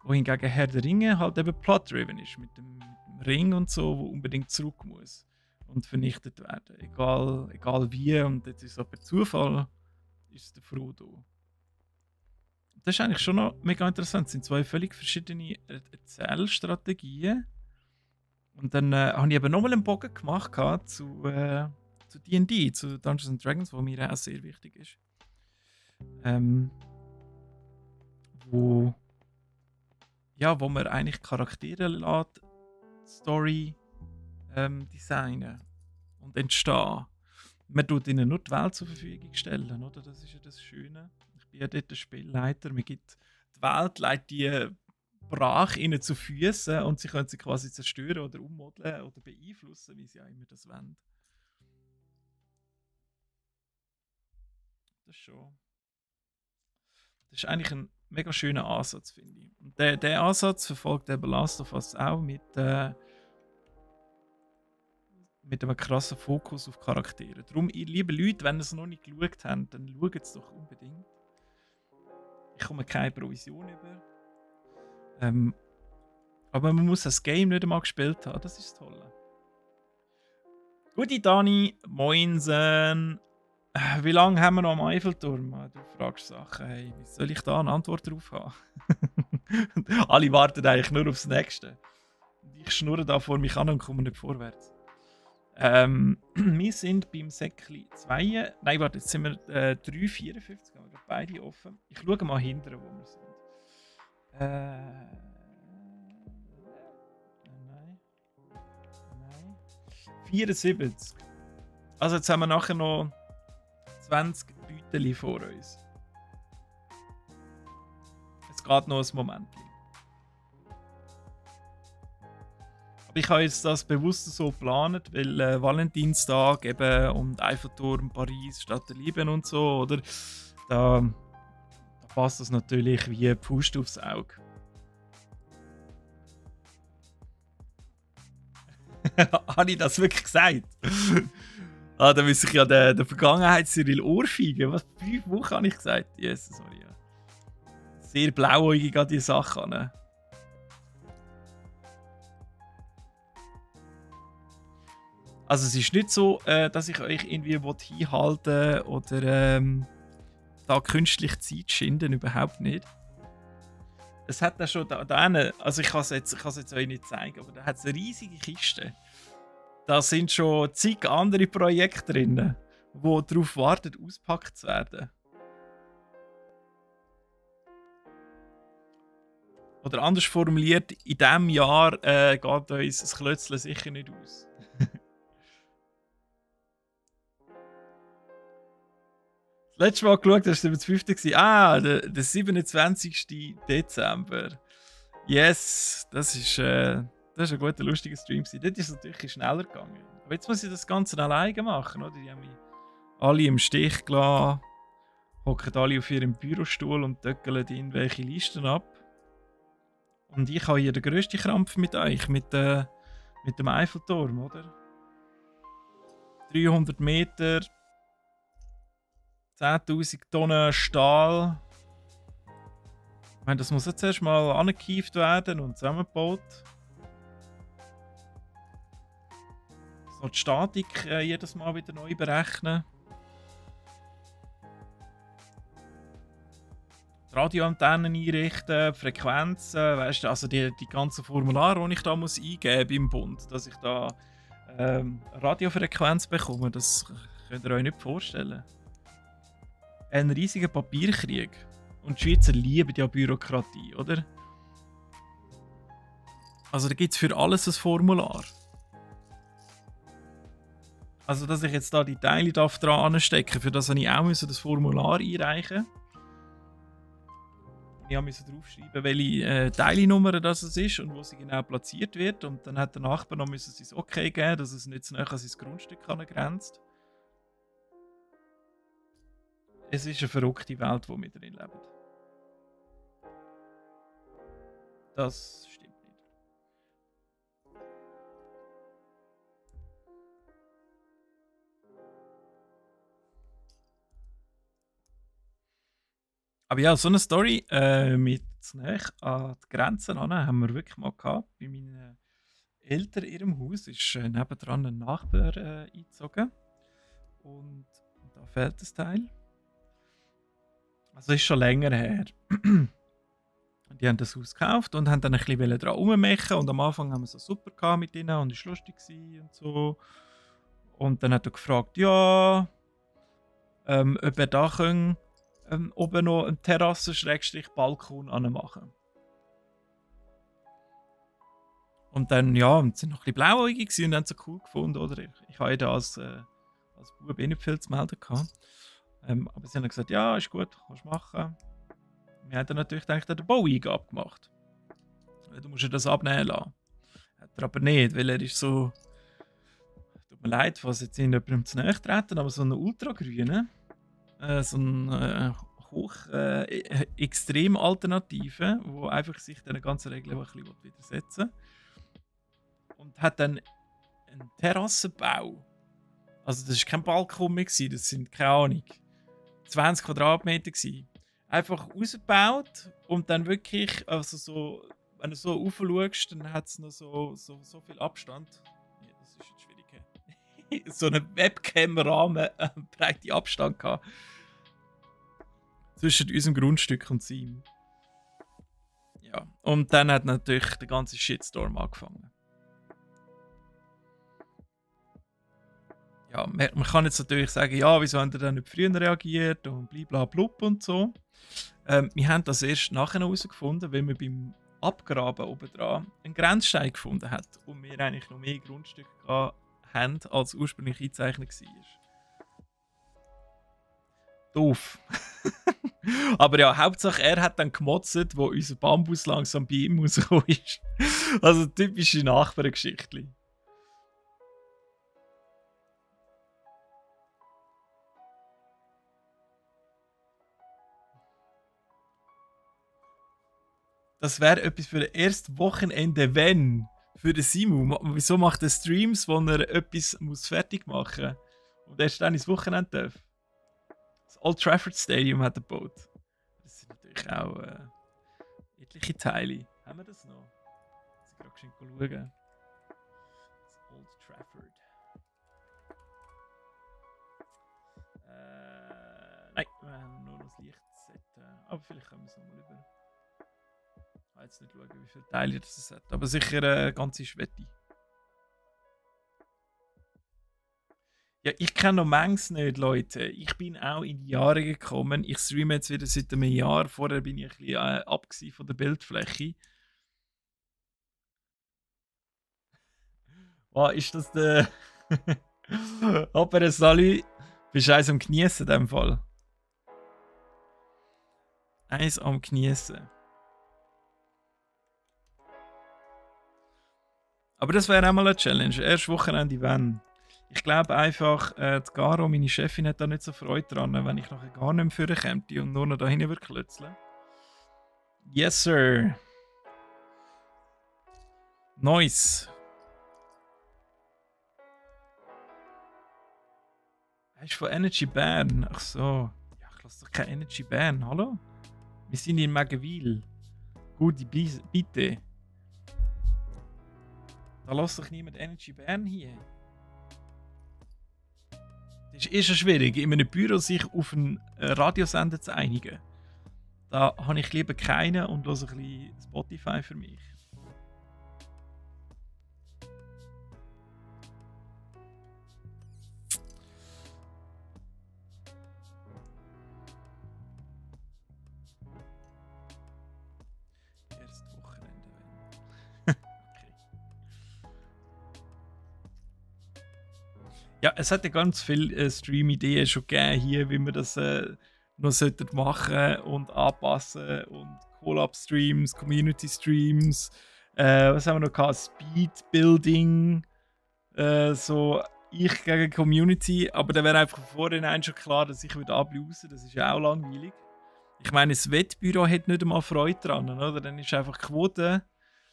S1: Wohingegen Herr der Ringe halt eben plot-driven ist, mit dem Ring und so, wo unbedingt zurück muss und vernichtet werden. Egal wie, und jetzt ist es per Zufall, ist es der Frodo. Das ist eigentlich schon noch mega interessant. Es sind zwei völlig verschiedene Erzählstrategien. Und dann habe ich eben nochmal einen Bogen gemacht zu D&D, zu Dungeons and Dragons, wo mir auch sehr wichtig ist. Wo man eigentlich Charaktere lässt, Story designen und entstehen. Man tut ihnen nur die Welt zur Verfügung stellen, oder? Das ist ja das Schöne. Ich bin ja dort der Spielleiter. Mir gibt die Welt, leitet die brach ihnen zu Füßen und sie können sie quasi zerstören oder ummodeln oder beeinflussen, wie sie auch immer das wollen. Das ist schon. Das ist eigentlich ein mega schöner Ansatz, finde ich. Und der Ansatz verfolgt eben Last of Us auch mit einem krassen Fokus auf Charaktere. Darum, ihr liebe Leute, wenn ihr es noch nicht geschaut habt, dann schaut es doch unbedingt. Ich komme keine Provision über. Aber man muss das Game nicht einmal gespielt haben, das ist das Tolle. Gute Dani, moinsen. Wie lange haben wir noch am Eiffelturm? Du fragst Sachen, hey, wie soll ich da eine Antwort drauf haben? Alle warten eigentlich nur aufs Nächste. Ich schnurre da vor mich an und komme nicht vorwärts. Wir sind beim Säckli 2. Nein, warte, jetzt sind wir 3,54, haben wir beide offen. Ich schaue mal hinterher, wo wir sind. Nein. 74. Also jetzt haben wir nachher noch 20 Beutel vor uns. Es geht noch ein Moment. Aber ich habe jetzt das bewusst so geplant, weil Valentinstag eben und Eiffelturm, Paris, Stadt der Liebe und so, oder? Da passt das natürlich wie Pfust aufs Auge. Habe ich das wirklich gesagt? Da müsste ich ja der Vergangenheit-Cyril ohrfeigen. Was, 5 Wochen habe ich gesagt? Jesus, sorry. Ja. Sehr blauäugig an die Sache. Ne? Also es ist nicht so, dass ich euch irgendwie hinhalten oder da künstlich Zeit schinden, überhaupt nicht. Es hat da schon also ich kann es jetzt euch nicht zeigen, aber da hat es eine riesige Kiste. Da sind schon zig andere Projekte drin, die darauf warten, ausgepackt zu werden. Oder anders formuliert, in diesem Jahr geht uns das Klötzle sicher nicht aus. Das letzte Mal geschaut, das war der 5. Der 27. Dezember. Yes, das ist ein guter, lustiger Stream. Dort ist es natürlich schneller gegangen. Aber jetzt muss ich das Ganze alleine machen, oder? Die haben mich alle im Stich gelassen, hocken alle auf ihrem Bürostuhl und töckeln irgendwelche Listen ab. Und ich habe hier den grössten Krampf mit euch, mit dem Eiffelturm, oder? 300 Meter, 10.000 Tonnen Stahl. Ich meine, das muss jetzt erst mal angekieft werden und zusammengebaut. So die Statik jedes Mal wieder neu berechnen. Die Radioantennen einrichten, Frequenzen, weißt du, also die ganzen Formulare, die ich da muss eingeben im Bund, dass ich da Radiofrequenz bekomme, das könnt ihr euch nicht vorstellen. Ein riesiger Papierkrieg. Und die Schweizer lieben ja Bürokratie, oder? Also da gibt es für alles ein Formular. Also dass ich jetzt da die Teile dran anstecken, für das habe ich auch das Formular einreichen. Ich musste draufschreiben, welche Teilenummer das ist und wo sie genau platziert wird. Und dann hat der Nachbar noch sein Okay geben, dass es nicht zu nahe an sein Grundstück angrenzt. Es ist eine verrückte Welt, in der wir drin leben. Das stimmt nicht. Aber ja, so eine Story mit näher an die Grenzen an haben wir wirklich mal gehabt. Bei meinen Eltern in ihrem Haus ist nebendran ein Nachbar eingezogen. Und da fehlt das Teil. Also ist schon länger her. Die haben das Haus gekauft und haben dann ein bisschen dran rummachen. Und am Anfang haben wir so super mit ihnen und es war lustig und so. Und dann hat er gefragt, ja, ob er da können, oben noch eine Terrasse-Balkon anmachen. Und dann, ja, und sind noch ein bisschen blauäugig und haben es so cool gefunden, oder? Ich habe ja als Bub nicht viel zu melden gehabt. Aber sie haben gesagt, ja, ist gut, kannst du machen. Wir haben dann natürlich gedacht, den Baueingabe gemacht. Du musst ja das abnehmen lassen. Hat er aber nicht, weil er ist so... Tut mir leid, was jetzt in jemandem zu nahe treten, aber so ein ultragrüner, so ein extrem Alternative, wo einfach sich diesen ganzen Regeln ein bisschen widersetzen will. Und hat dann einen Terrassenbau. Also das war kein Balkon mehr, das sind, keine Ahnung, 20 Quadratmeter gewesen. Einfach ausgebaut und dann wirklich, also so, wenn du so raufschaust, dann hat es noch so viel Abstand. Ja, das ist jetzt schwierig. So einen Webcam-Rahmen, breite Abstand gehabt. Zwischen unserem Grundstück und seinem. Ja, und dann hat natürlich der ganze Shitstorm angefangen. Ja, man kann jetzt natürlich sagen, ja, wieso haben ihr dann nicht früher reagiert und blablabla und so. Wir haben das erst nachher herausgefunden, weil wir beim Abgraben oben dran einen Grenzstein gefunden haben und wir eigentlich noch mehr Grundstücke haben, als ursprünglich eingezeichnet war. Doof. Aber ja, Hauptsache er hat dann gemotzt, wo unser Bambus langsam bei ihm rausgekommen ist. Also typische Nachbargeschichte. Das wäre etwas für das erste Wochenende, wenn. Für den Simu. Wieso macht er Streams, wo er etwas muss fertig machen muss? Und erst dann ins Wochenende darf? Das Old Trafford Stadium hat er gebaut. Das sind natürlich auch etliche Teile. Haben wir das noch? Ich muss gerade schauen. Das Old Trafford. Nein, wir haben nur noch das Lichtset. Aber vielleicht können wir es nochmal über. Ich kann jetzt nicht schauen, wie viele Teile das hat. Aber sicher eine ganze Schwette. Ja, ich kenne noch manches nicht, Leute. Ich bin auch in die Jahre gekommen. Ich streame jetzt wieder seit einem Jahr. Vorher bin ich ein bisschen ab von der Bildfläche. Oh, ist das der... Aber Sally, bist du eins am Genießen in dem Fall? Eins am Genießen. Aber das wäre auch mal eine Challenge. Erst Wochenende, wenn. Ich glaube einfach, die Garo, meine Chefin, hat da nicht so Freude dran, wenn ich nachher gar nicht mehr vorkomme und nur noch da hinten würde klötzeln. Yes, sir. Nice. Er ist von Energy Bern. Ach so. Ja, ich lasse doch kein Energy Bern. Hallo? Wir sind in Magewil. Gute Bitte. Da lässt sich niemand Energy Bern hier. Es ist schon schwierig, in einem Büro sich auf einen Radiosender zu einigen. Da habe ich lieber keinen und höre ein bisschen Spotify für mich. Erstes Wochenende. Okay. Ja, es hat ja ganz viele Stream-Ideen schon gegeben hier, wie wir das noch machen und anpassen und Collab-Streams, Community-Streams, was haben wir noch gehabt? Speed-Building, so ich gegen Community, aber da wäre einfach vorhin schon klar, dass ich würde ablausen, das ist ja auch langweilig. Ich meine, das Wettbüro hat nicht einmal Freude dran, oder? Dann ist einfach die Quote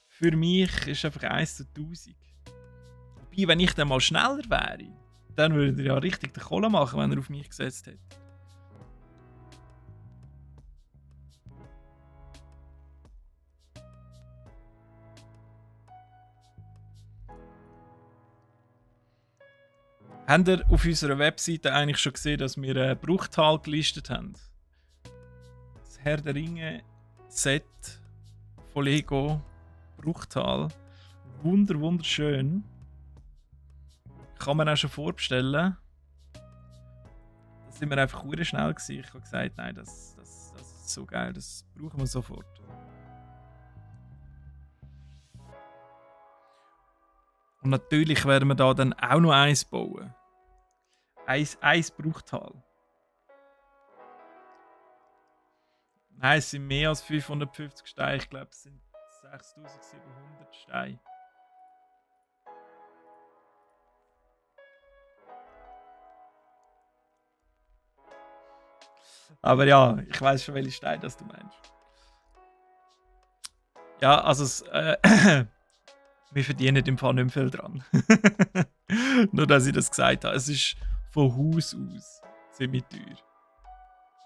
S1: für mich ist einfach 1 zu 1000. Wobei, wenn ich dann mal schneller wäre, dann würde er ja richtig den Kohle machen, wenn er auf mich gesetzt hätte. Habt ihr auf unserer Webseite eigentlich schon gesehen, dass wir Bruchtal gelistet haben? Herr der Ringe Set von Lego Bruchtal. Wunderschön. Kann man auch schon vorbestellen. Da sind wir einfach sehr schnell gewesen. Ich habe gesagt, nein, das ist so geil, das brauchen wir sofort. Und natürlich werden wir da dann auch noch eins bauen. Eins Bruchtal. Nein, es sind mehr als 550 Steine. Ich glaube, es sind 6700 Steine. Aber ja, ich weiß schon, welche Steine das du meinst. Ja, also wir verdienen im Fall nicht mehr viel dran. Nur, dass ich das gesagt habe. Es ist von Haus aus ziemlich teuer.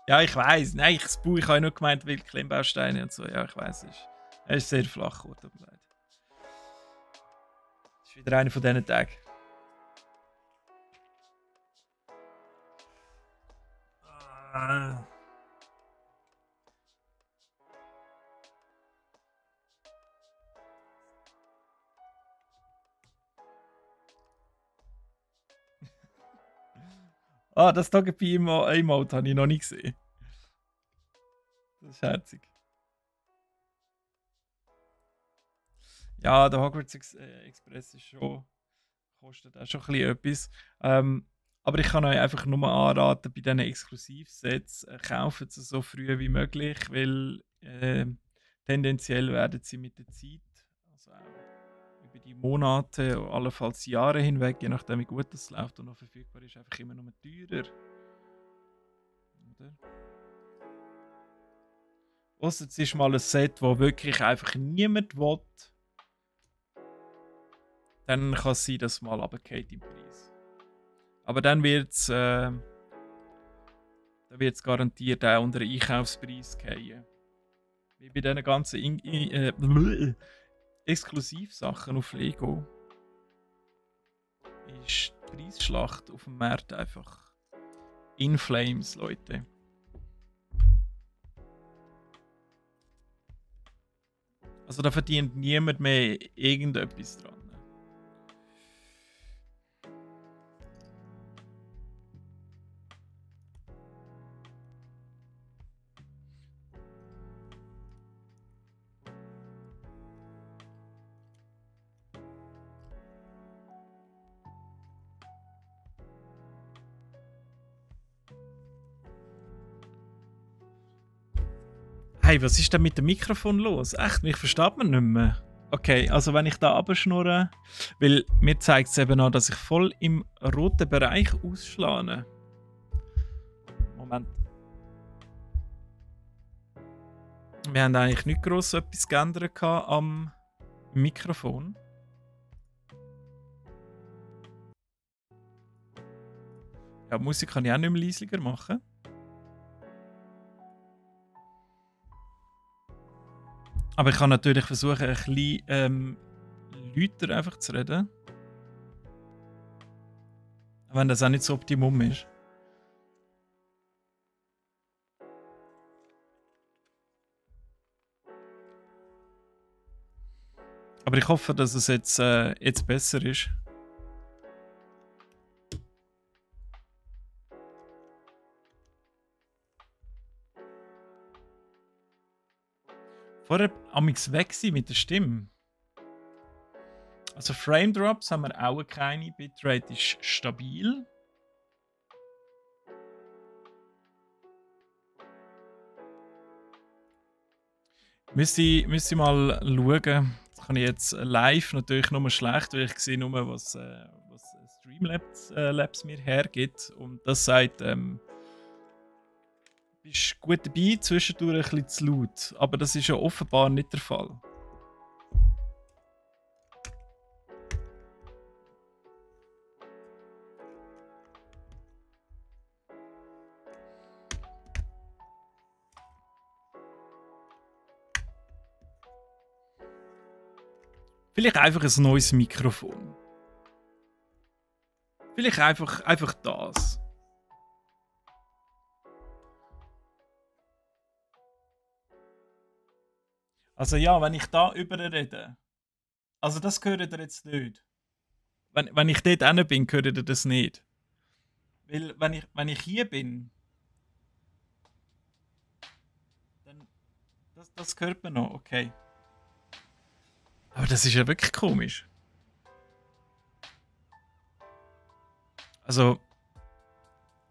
S1: Ja, ich weiß. Nein, ich habe ja nur gemeint, weil Klemmbausteine und so. Ja, ich weiß. Es ist sehr flach, tut mir leid. Das ist wieder einer von diesen Tagen. Das Togepi-Emote habe ich noch nicht gesehen. Das ist herzig. Ja, der Hogwarts Express ist kostet auch schon ein bisschen etwas. Aber ich kann euch einfach nur anraten, bei diesen Exklusivsets kaufen sie so früh wie möglich, weil tendenziell werden sie mit der Zeit, also auch über die Monate, allenfalls Jahre hinweg, je nachdem wie gut das läuft und noch verfügbar ist, einfach immer noch teurer. Oder? Ausser es ist mal ein Set, das wirklich einfach niemand will, dann kann es sein, dass es mal runtergeht im Preis. Aber dann wird es garantiert auch unter den Einkaufspreis gehen. Wie bei diesen ganzen Exklusivsachen auf Lego ist die Preisschlacht auf dem Markt einfach in Flames, Leute. Also da verdient niemand mehr irgendetwas dran. Hey, was ist denn mit dem Mikrofon los? Echt, mich versteht man nicht mehr. Okay, also wenn ich da abschnurre, weil mir zeigt es eben an, dass ich voll im roten Bereich ausschlage. Moment. Wir haben eigentlich nicht gross etwas geändert am Mikrofon. Ja, Musik kann ich auch nicht mehr leisiger machen. Aber ich kann natürlich versuchen, ein bisschen lauter einfach zu reden. Wenn das auch nicht so optimum ist. Aber ich hoffe, dass es jetzt besser ist. Vorher amix weg sein mit der Stimme. Also Frame Drops haben wir auch keine. Bitrate ist stabil. Müsste ich mal schauen. Das kann ich jetzt live natürlich nur schlecht, weil ich sehe nur, was Streamlabs mir hergibt. Und das sagt, bist gut dabei, zwischendurch ein bisschen zu laut. Aber das ist ja offenbar nicht der Fall. Vielleicht einfach ein neues Mikrofon. Vielleicht einfach das. Also ja, wenn ich da über rede. Also das gehört ihr jetzt nicht. Wenn ich dort hin bin, gehört ihr das nicht. Weil wenn ich hier bin, dann das hört man noch, okay. Aber das ist ja wirklich komisch. Also,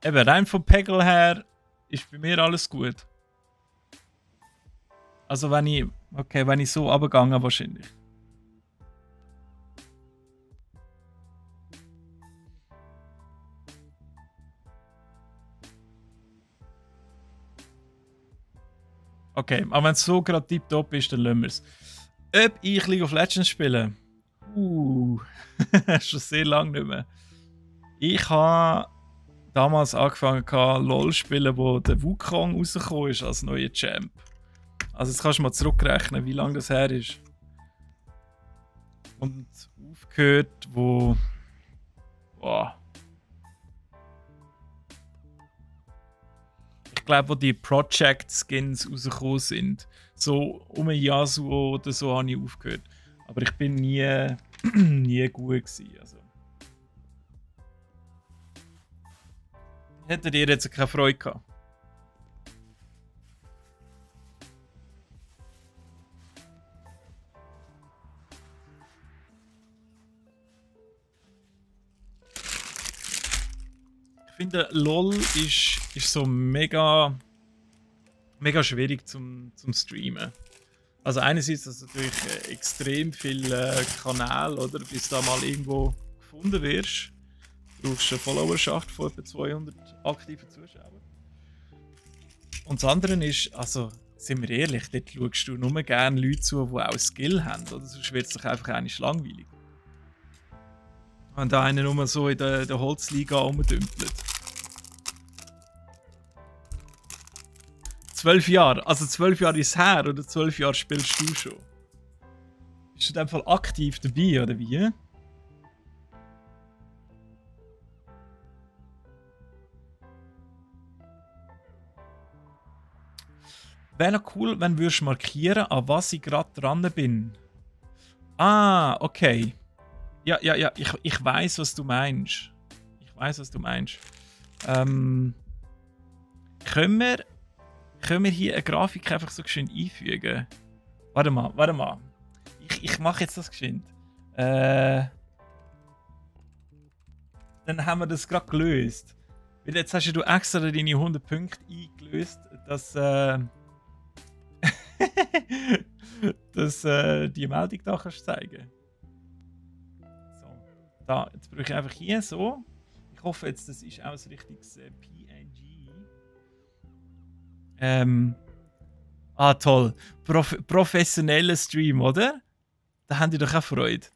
S1: eben rein vom Pegel her ist bei mir alles gut. Also wenn ich so runtergehe wahrscheinlich. Okay, aber wenn es so gerade tiptop ist, dann lassen wir es. Ob ich League of Legends spiele? Schon sehr lange nicht mehr. Ich habe damals angefangen LOL zu spielen, wo der Wukong rausgekommen ist als neuer Champ. Also jetzt kannst du mal zurückrechnen, wie lange das her ist. Und aufgehört, wo... Boah. Ich glaube, wo die Project-Skins rausgekommen sind. So um ein Yasuo oder so habe ich aufgehört. Aber ich bin nie gut gewesen. Also. Hättet ihr jetzt keine Freude gehabt? Ich finde, LOL ist so mega schwierig zum Streamen. Also einerseits ist es natürlich extrem viele Kanäle, oder? Bis du da mal irgendwo gefunden wirst. Du brauchst eine Followerschaft von etwa 200 aktiven Zuschauern. Und das andere ist, also sind wir ehrlich, dort schaust du nur gerne Leute zu, die auch Skill haben, oder? Sonst wird es doch einfach eigentlich langweilig. Wenn da einer nur so in der Holzliga rumdümpelt. 12 Jahre, also 12 Jahre ist es her oder 12 Jahre spielst du schon? Bist du in dem Fall aktiv dabei oder wie? Wäre noch cool, wenn du markieren, an was ich gerade dran bin. Ah, okay. Ja, ich weiß, was du meinst. Können wir hier eine Grafik einfach so geschwind einfügen? Warte mal. Ich mache jetzt das geschwind. Dann haben wir das gerade gelöst. Weil jetzt hast du extra deine 100 Punkte eingelöst, dass, dass die Meldung da kannst zeigen. So, da, jetzt brauche ich einfach hier so. Ich hoffe jetzt, das ist auch ein richtiges PNG. Toll. Professioneller Stream, oder? Da haben die doch auch Freude.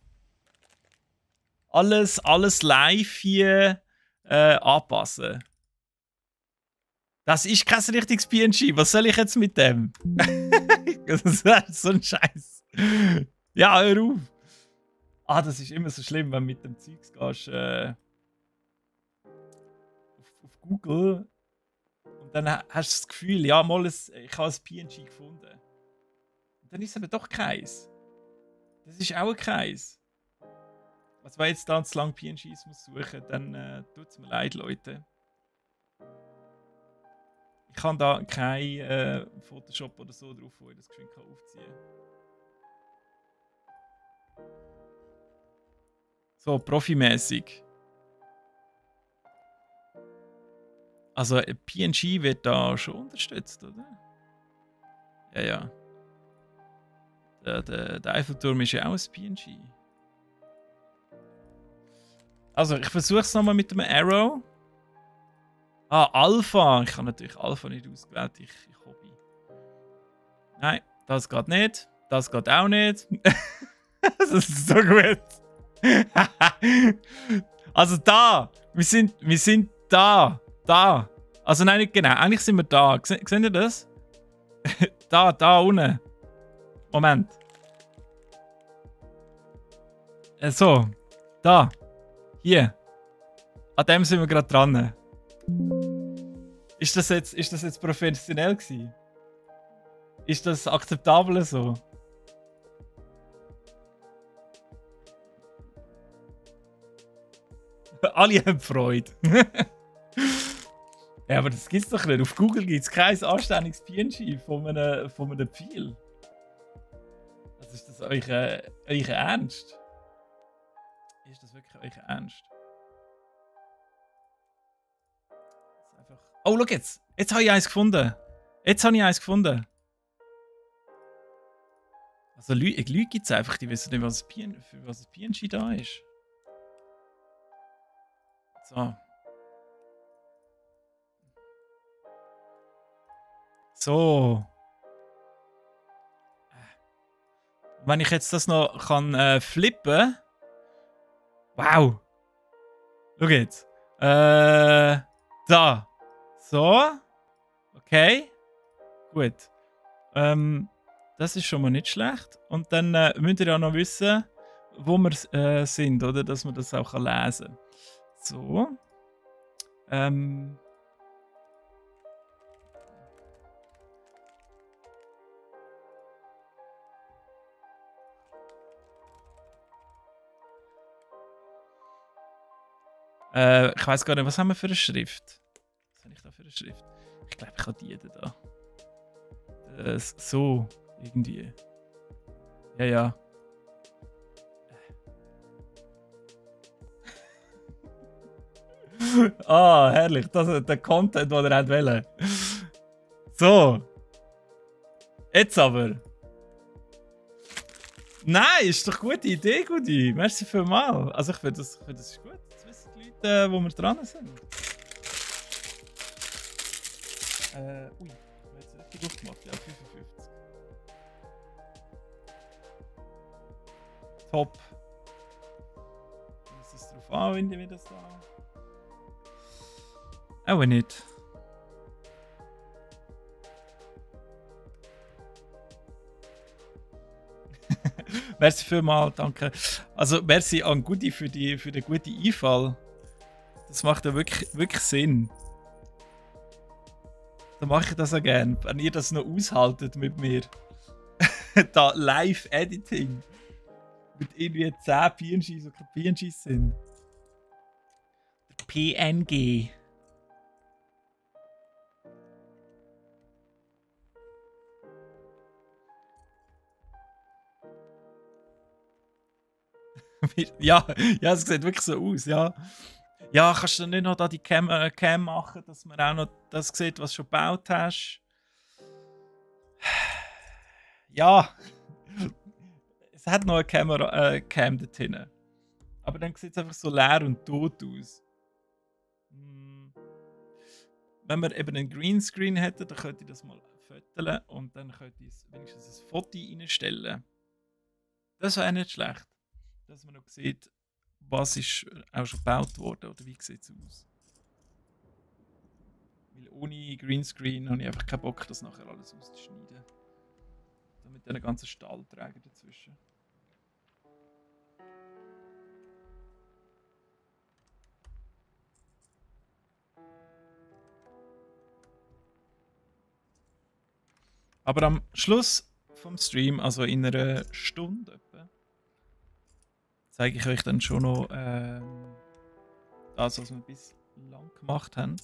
S1: Alles live hier anpassen. Das ist kein richtiges PNG. Was soll ich jetzt mit dem? Das ist so ein Scheiß. Ja, hör auf. Das ist immer so schlimm, wenn du mit dem Zeugs gehst auf Google und dann hast du das Gefühl, ja, mal ich habe ein PNG gefunden. Und dann ist es aber doch keins. Das ist auch ein Kreis. Also wenn jetzt da zu lang PNGs muss suchen, dann tut es mir leid, Leute. Ich kann da kein Photoshop oder so drauf, wo ich das geschwind aufziehen kann. So, profimäßig. Also PNG wird da schon unterstützt, oder? Ja. Der Eiffelturm ist ja auch ein PNG. Also, ich versuche es nochmal mit dem Arrow. Alpha. Ich habe natürlich Alpha nicht ausgewählt. Ich Hobby. Nein, das geht nicht. Das geht auch nicht. Das ist so gut. Also da. Wir sind da. Da. Also nein, nicht genau. Eigentlich sind wir da. Seht ihr das? Da unten. Moment. So. Da. Hier. An dem sind wir gerade dran. Ist das jetzt professionell gewesen? Ist das akzeptabel so? Alle haben Freude. Ja, aber das gibt's doch nicht. Auf Google gibt es kein anständiges PNG von einem Pfeil. Also ist das euch Ernst? Ist das wirklich euch Ernst? Das ist einfach... Oh, schau jetzt! Jetzt habe ich eins gefunden! Also Leute gibt es einfach, die wissen nicht, für was das PNG da ist. So. So. Wenn ich jetzt das noch kann flippen. Wow. Schau jetzt. Da. So. Okay. Gut. Das ist schon mal nicht schlecht. Und dann müsst ihr ja noch wissen, wo wir sind, oder? Dass man das auch lesen kann. So. Ich weiß gar nicht, was haben wir für eine Schrift? Was habe ich da für eine Schrift? Ich glaube, ich habe die da. So, irgendwie. Ja, ja. Ah, herrlich. Das ist der Content, den er wollte. So. Jetzt aber. Nein, ist doch eine gute Idee, Gudi. Merci vielmals. Also ich finde das ist gut. Jetzt wissen die Leute, wo wir dran sind. Ui, ich habe jetzt richtig aufgemacht. Ja, 55. Top. Ist es drauf an, wenn wir das da... Auch nicht. Merci vielmals, danke. Also merci an Gudi für den guten Einfall. Das macht ja wirklich Sinn. Dann mache ich das auch gerne, wenn ihr das noch aushaltet mit mir. Da Live-Editing. Mit irgendwie 10 PNGs, die keine PNGs sind. PNG. Ja, es sieht wirklich so aus, ja. Ja, kannst du nicht noch da die Cam machen, dass man auch noch das sieht, was du schon gebaut hast? Ja. Es hat noch eine Cam dort hinten. Aber dann sieht es einfach so leer und tot aus. Wenn wir eben einen Greenscreen hätten, dann könnte ich das mal fotografieren und dann könnte ich wenigstens ein Foto reinstellen. Das wäre nicht schlecht. Dass man noch sieht, was ist auch schon gebaut worden oder wie sieht es aus. Weil ohne Greenscreen habe ich einfach keinen Bock, das nachher alles auszuschneiden. Mit diesen ganzen Stahlträgern dazwischen. Aber am Schluss vom Stream, also in einer Stunde etwa, zeige ich euch dann schon noch das, was wir bislang gemacht haben.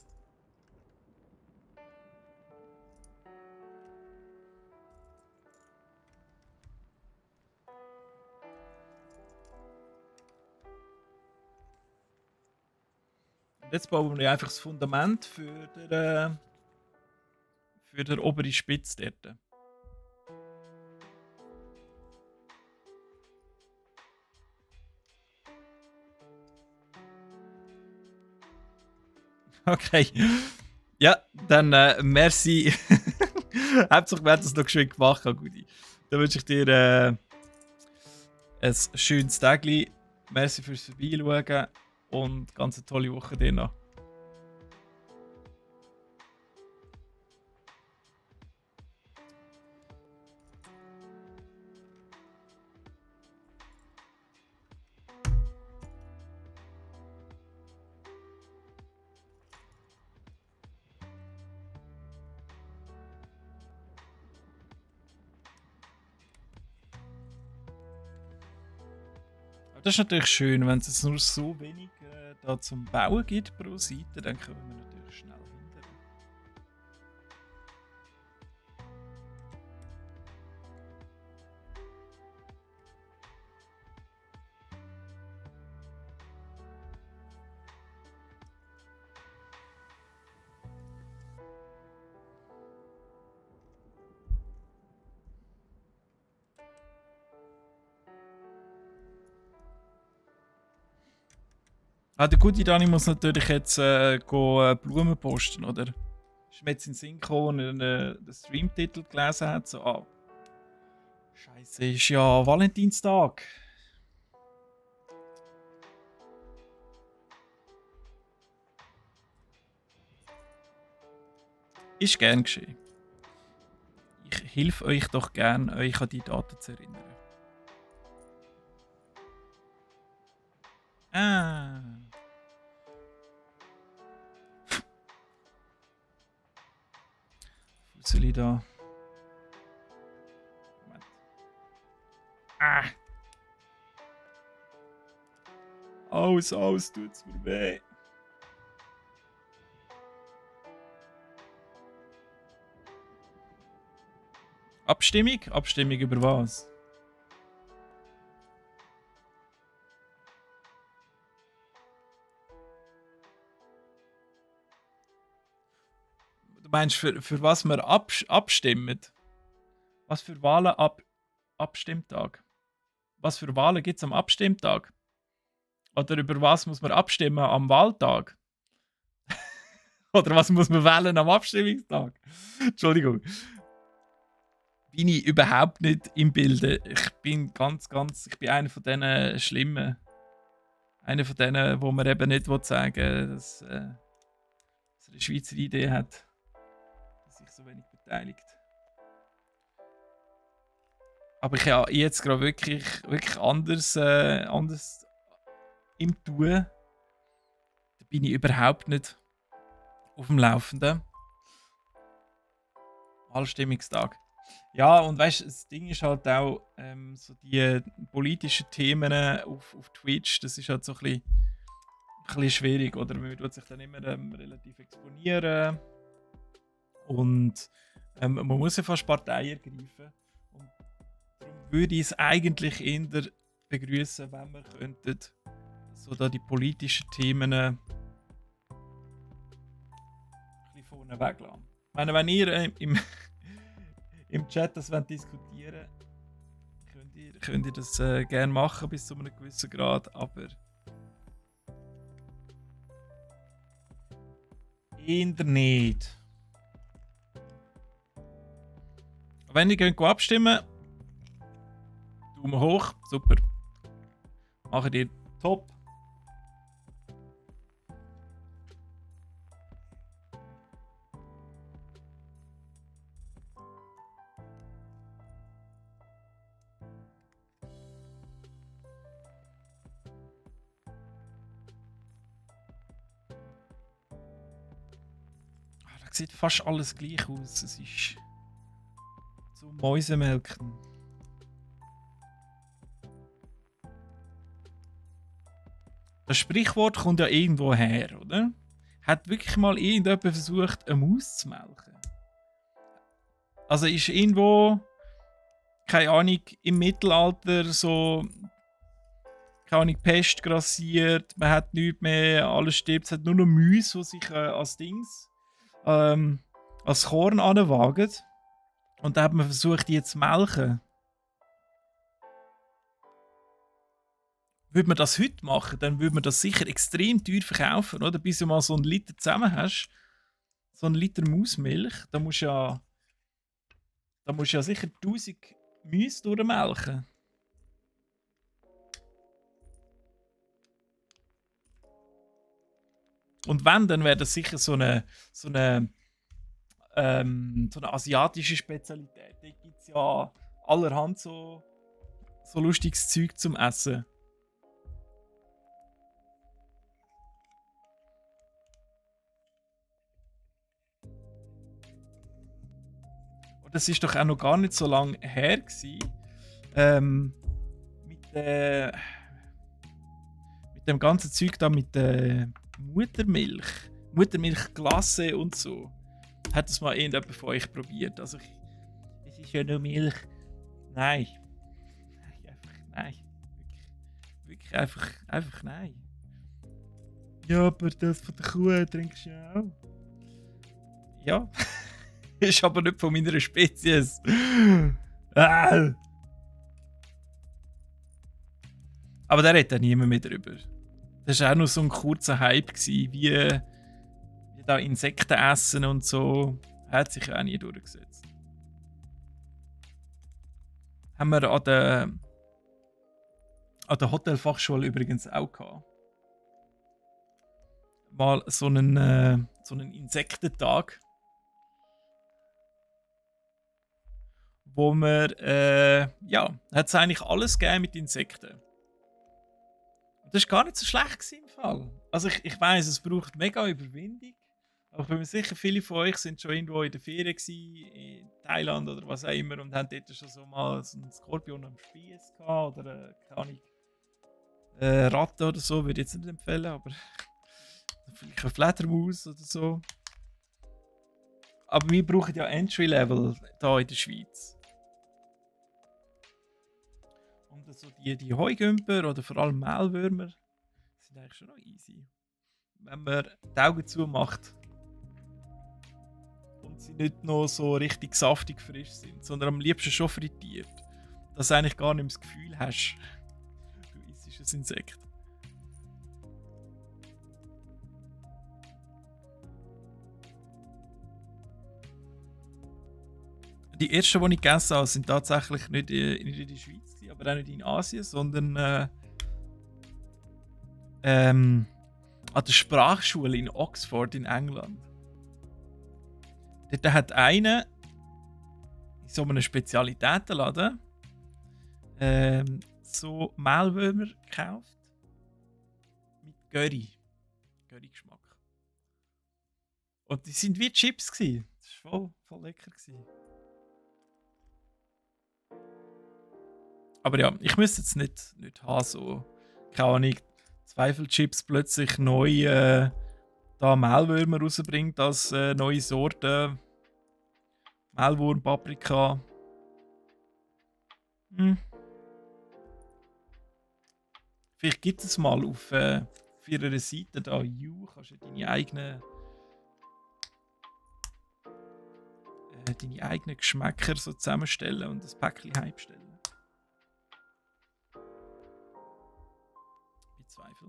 S1: Und jetzt bauen wir einfach das Fundament für den oberen Spitz dort. Okay. Ja, dann merci. Hauptsache, wir haben das noch geschwind gemacht, Gudi. Dann wünsche ich dir ein schönes Tagli. Merci fürs Vorbeischauen und ganz eine tolle Woche dir noch. Das ist natürlich schön, wenn es jetzt nur so wenig da zum Bauen gibt pro Seite, dann können wir natürlich schnell hindern. Ah, der gute Dani muss natürlich jetzt Blumen posten, oder? Ist mir jetzt in den Sinn gekommen, als er den Streamtitel gelesen hat, so, ah, Scheiße, ist ja Valentinstag. Ist gern geschehen. Ich helfe euch doch gern, euch an die Daten zu erinnern. Ah. Fusseli da. Moment. Ah. Aus, tut's mir weh. Abstimmung? Abstimmung über was? Du meinst, für was wir abstimmen? Was für Wahlen Abstimmtag? Was für Wahlen gibt es am Abstimmtag? Oder über was muss man abstimmen am Wahltag? Oder was muss man wählen am Abstimmungstag? Entschuldigung. Bin ich überhaupt nicht im Bilde. Ich bin ich bin einer von diesen Schlimmen. Einer von denen, wo man eben nicht sagen will, dass er eine Schweizer Idee hat, dass sich so wenig beteiligt. Aber ich habe jetzt gerade wirklich anders im Tun. Da bin ich überhaupt nicht auf dem Laufenden. Wahlstimmungstag. Ja, und weißt du, das Ding ist halt auch, so die politischen Themen auf Twitch, das ist halt so ein bisschen schwierig, oder? Man tut sich dann immer relativ exponieren. Und man muss ja fast Partei ergreifen. Und darum würde ich es eigentlich eher begrüßen, wenn wir könnten so da die politischen Themen ein bisschen vorne weglassen. Ich meine, wenn ihr im Chat das diskutieren wollt, könnt ihr das gerne machen bis zu einem gewissen Grad, aber eher nicht. Wenn ihr könnt abstimmen, Daumen hoch, super. Macht ihr top. Da sieht fast alles gleich aus. Es ist zum Mäusemelken. Das Sprichwort kommt ja irgendwo her, oder? Hat wirklich mal irgendjemand versucht, eine Maus zu melken? Also ist irgendwo, keine Ahnung, im Mittelalter so, keine Ahnung, Pest grassiert, man hat nichts mehr, alles stirbt, es hat nur noch Mäuse, die sich als Dings, als Korn anwagen. Und da hat man versucht, die zu melken. Würde man das heute machen, dann würde man das sicher extrem teuer verkaufen, oder? Bis du mal so einen Liter zusammen hast. So einen Liter Mausmilch, da musst du ja sicher 1000 Mäuse durchmelken. Und wenn, dann wäre das sicher so eine asiatische Spezialität. Da gibt es ja allerhand so lustiges Zeug zum Essen. Und das ist doch auch noch gar nicht so lange her gewesen, mit dem ganzen Zeug da mit der Muttermilchglasse und so. Hat das mal irgendjemand von euch probiert? Also es ist ja nur Milch. Nein. Nein. Wirklich einfach nein. Ja, aber das von der Kuh trinkst du ja auch. Ja. Ist aber nicht von meiner Spezies. Aber da redet ja niemand mehr drüber. Das war auch noch so ein kurzer Hype, wie da Insekten essen und so. Hat sich ja auch nie durchgesetzt. Haben wir an der Hotelfachschule übrigens auch gehabt. Mal so einen Insektentag. Wo wir, hat es eigentlich alles gegeben mit Insekten. Das war gar nicht so schlecht im Fall. Also ich weiss, es braucht mega Überwindung. Aber ich bin mir sicher, viele von euch sind schon irgendwo in der Ferien gewesen, in Thailand oder was auch immer, und haben dort schon so mal so einen Skorpion am Spieß gehabt oder keine Ahnung, Ratte oder so, würde ich jetzt nicht empfehlen, aber vielleicht eine Fledermaus oder so. Aber wir brauchen ja Entry-Level hier in der Schweiz. Und so die Heugümper oder vor allem Mehlwürmer sind eigentlich schon noch easy. Wenn man die Augen zumacht und sie nicht noch so richtig saftig frisch sind, sondern am liebsten schon frittiert, dass du eigentlich gar nicht mehr das Gefühl hast, du isst ein Insekt. Die ersten, die ich gegessen habe, sind tatsächlich nicht in der Schweiz, aber auch nicht in Asien, sondern an der Sprachschule in Oxford in England. Dort hat einer in so einem Spezialitätenladen so Mehlwürmer gekauft mit Curry-Geschmack. Und die sind wie Chips gewesen. Das war voll lecker gewesen. Aber ja, ich müsste jetzt nicht haben, so, keine Ahnung, Zweifelchips plötzlich neu da Mehlwürmer rausbringt als neue Sorte. Mehlwurm, Paprika. Vielleicht gibt es mal auf ihrer Seite da You, kannst du deine eigenen Geschmäcker so zusammenstellen und ein Päckchen heimstellen. Zweifel.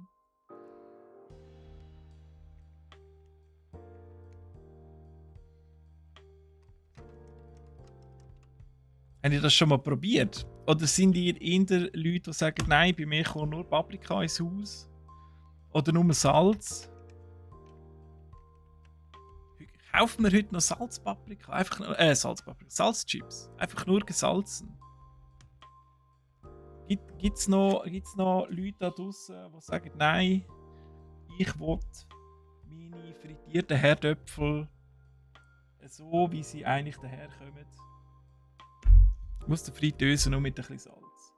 S1: Habt ihr das schon mal probiert? Oder sind ihr eher Leute, die sagen, nein, bei mir kommt nur Paprika ins Haus? Oder nur Salz? Kaufen wir heute noch Salzpaprika? Einfach nur, Salzchips. Einfach nur gesalzen. Gibt's noch Leute da draussen, die sagen, nein, ich will meine frittierten Herdöpfel so, wie sie eigentlich daherkommen, aus der Fritteuse nur mit ein bisschen Salz.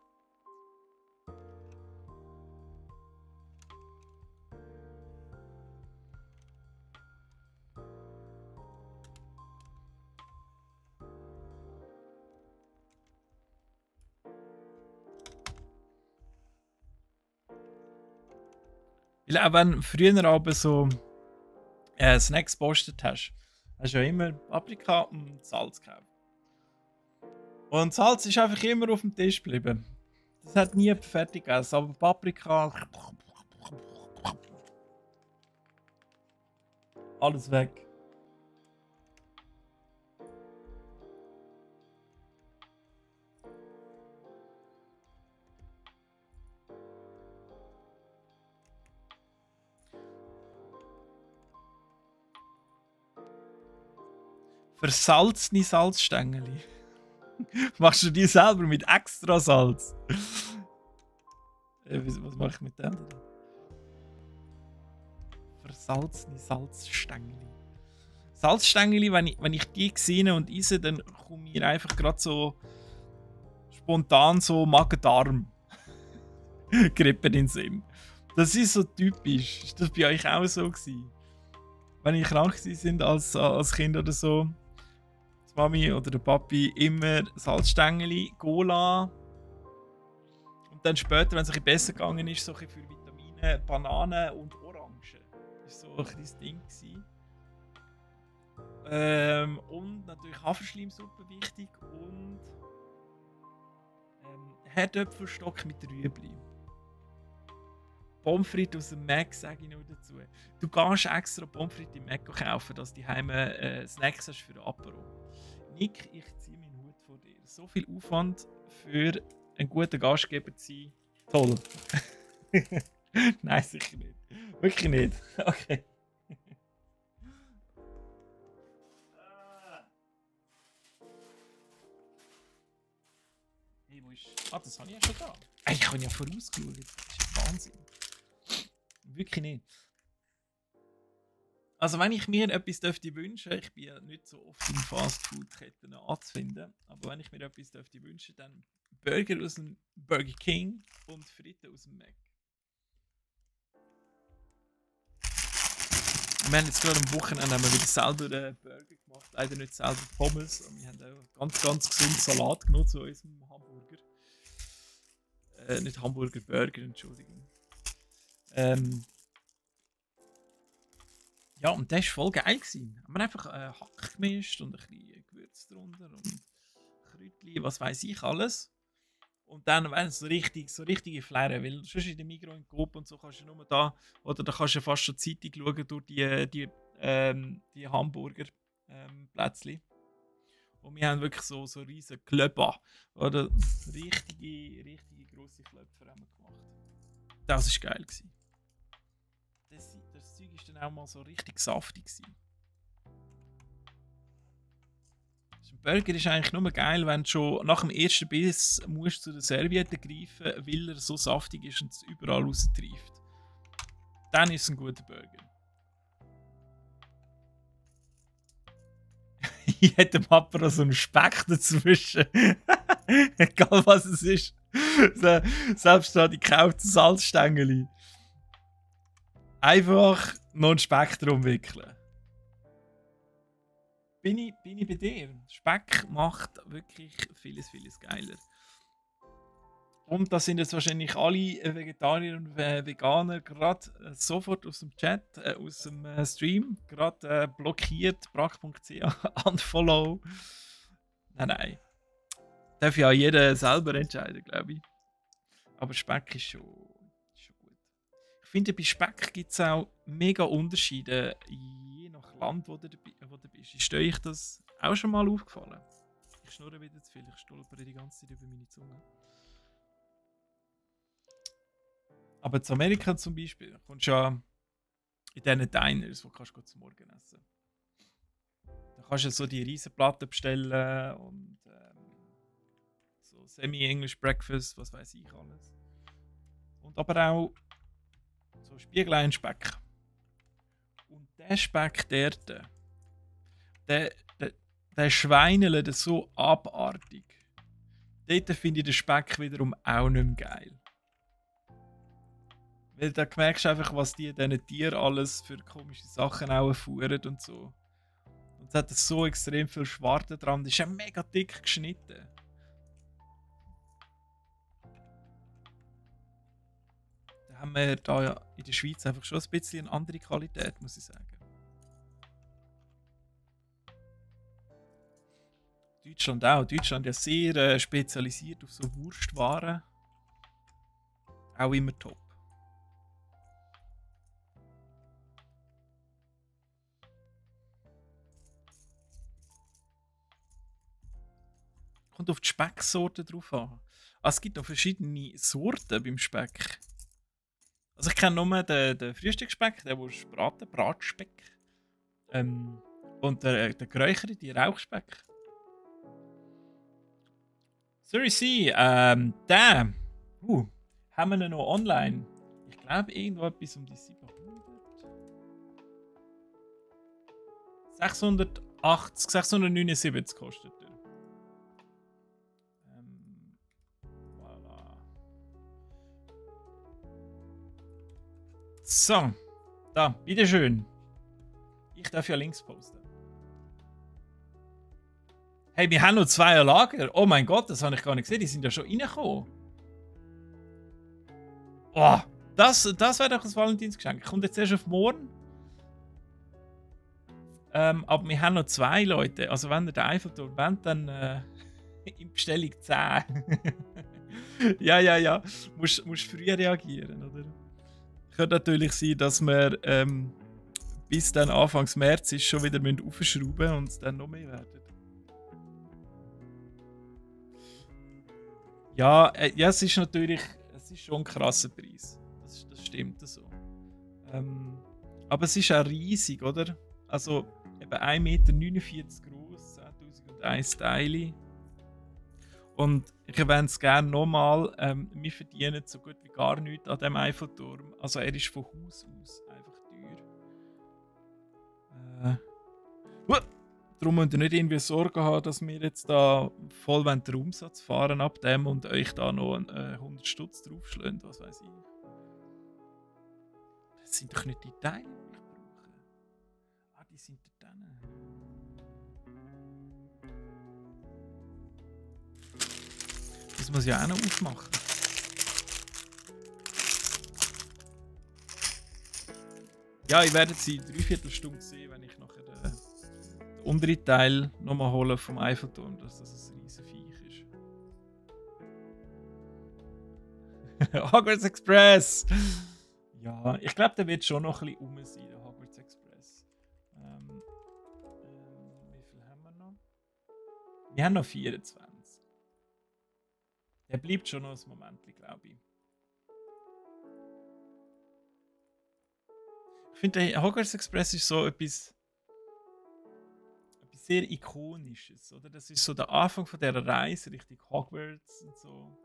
S1: Weil auch wenn du früher aber so Snacks gepostet hast du ja immer Paprika und Salz gekauft. Und Salz ist einfach immer auf dem Tisch geblieben. Das hat nie fertig gegessen, aber Paprika... Alles weg. Versalzene Salzstängeli. Machst du die selber mit extra Salz? Was mache ich mit dem? Versalzene Salzstängeli. Salzstängeli, wenn ich die sehe und esse, dann kommt mir einfach gerade so spontan so Magen-Darm-Grippe in den Sinn. Das ist so typisch. Ist das bei euch auch so gewesen? Wenn ihr krank sind als Kind oder so, die Mami oder der Papi immer Salzstängeli, Cola und dann später, wenn es ein bisschen besser gegangen ist, so ein bisschen für Vitamine, Bananen und Orangen. Das war so ein kleines Ding gewesen. Und natürlich Haferschleimsuppe wichtig und Herdöpfelstock mit Rüebli. Pommes frites aus dem Mac, sage ich noch dazu. Du gehst extra Pommes frites im Mac kaufen, dass du heim Snacks hast für den Apero. Nick, ich ziehe meinen Hut vor dir. So viel Aufwand für einen guten Gastgeber zu sein. Toll. Nein, sicher nicht. Wirklich nicht. Okay. Hey, wo ist... Ah, das habe ich ja schon da. Ich habe ja vorausgeschaut. Das ist Wahnsinn. Wirklich nicht. Also wenn ich mir etwas dürfte wünschen, ich bin ja nicht so oft in Fastfood-Ketten anzufinden, aber wenn ich mir etwas dürfte wünschen, dann Burger aus dem Burger King und Fritten aus dem Mac. Wir haben jetzt gerade am Wochenende haben wir wieder selber Burger gemacht, leider nicht selber Pommes, und wir haben auch ganz gesund Salat genutzt zu unserem Hamburger. Nicht Hamburger, Burger, Entschuldigung. Ja, und das war voll geil gewesen. Haben wir einfach Hack gemischt und ein bisschen Gewürz drunter und Kräutchen, was weiß ich alles. Und dann, wenn es so richtige Flair, weil sonst in der Migros in Coop und so kannst du nur da, oder da kannst du fast schon Zeitung schauen durch die Hamburger Plätzchen. Und wir haben wirklich so riesige Klöpper, oder richtige grosse Klöpfer haben wir gemacht. Das war geil gewesen. Das Zeug war dann auch mal so richtig saftig gewesen. Ein Burger ist eigentlich nur geil, wenn du schon nach dem ersten Biss musst zu der Serviette greifen, weil er so saftig ist und es überall raustreibt. Dann ist es ein guter Burger. Ich hätte dem Apero so einen Speck dazwischen. Egal was es ist. Selbst da die gekauften Salzstängeli. Einfach noch einen Speck drum wickeln. Bin ich bei dir. Speck macht wirklich vieles geiler. Und da sind jetzt wahrscheinlich alle Vegetarier und Veganer gerade sofort aus dem Chat, aus dem Stream, gerade blockiert, brack.ch, unfollow. Nein. Darf ja jeder selber entscheiden, glaube ich. Aber Speck ist schon gut. Ich finde, bei Speck gibt es auch mega Unterschiede, je nach Land, wo du bist. Ist euch das auch schon mal aufgefallen? Ich schnurre wieder zu viel, ich stolpere die ganze Zeit über meine Zunge. Aber zu Amerika zum Beispiel, kommst du ja in diesen Diners, wo kannst du zum Morgen essen. Da kannst du so die Riesenplatten bestellen und so Semi-English Breakfast, was weiß ich alles. Und aber auch so Spiegelei-Speck. Und der Speck dort, der schweinelt so abartig. Dort finde ich den Speck wiederum auch nicht mehr geil. Weil da merkst du einfach, was die diesen Tieren alles für komische Sachen auch erfuhren und so. Und es hat so extrem viel Schwarte dran. Das ist ja mega dick geschnitten. Da haben wir da ja in der Schweiz einfach schon ein bisschen eine andere Qualität, muss ich sagen. Deutschland auch. Deutschland ja sehr spezialisiert auf so Wurstwaren. Auch immer top. Kommt auf die Specksorte drauf an. Also es gibt noch verschiedene Sorten beim Speck. Also ich kenne nur den Frühstücksspeck, der ist Bratspeck. Und der geräucherte, die Rauchspeck. Sorry, den haben wir noch online. Ich glaube irgendwo etwas um die 700. 679 kostet der. Voilà. So, da, bitteschön. Ich darf ja Links posten. Hey, wir haben noch 2 Lager. Oh mein Gott, das habe ich gar nicht gesehen. Die sind ja schon reingekommen. Oh, das wäre doch ein Valentinsgeschenk. Kommt jetzt erst auf morgen. Aber wir haben noch 2 Leute. Also wenn ihr den Eiffelturm wollt, dann in Bestellung 10. ja. Musst früh reagieren, oder? Könnte natürlich sein, dass wir bis dann Anfang März ist, schon wieder aufschrauben und es dann noch mehr werden. Ja, es ist natürlich, es ist schon ein krasser Preis. Das stimmt so. Aber es ist auch riesig, oder? Also eben 1,49 Meter groß, 10.001 Teile. Und ich erwähne es gerne nochmal, wir verdienen so gut wie gar nichts an diesem Eiffelturm. Also er ist von Haus aus einfach teuer. Darum müsst ihr nicht irgendwie Sorgen haben, dass wir jetzt da voll den Umsatz fahren ab dem und euch da noch 100 Stutz draufschlagen, was weiß ich. Das sind doch nicht die Teile, die ich brauche. Ah, die sind da drinnen. Das muss ich auch noch aufmachen. Ja, ich werde sie in 3/4 Stunde sehen, wenn ich nachher den unteren Teil nochmal hole vom Eiffelturm, dass das ein riesen Viech ist. Hogwarts Express! Ja, ich glaube, der wird schon noch ein bisschen rum sein, der Hogwarts Express. Wie viel haben wir noch? Wir haben noch 24. Der bleibt schon noch ein Moment, glaube ich. Ich finde, der Hogwarts Express ist so etwas sehr Ikonisches, oder? Das ist so der Anfang von dieser Reise Richtung Hogwarts und so.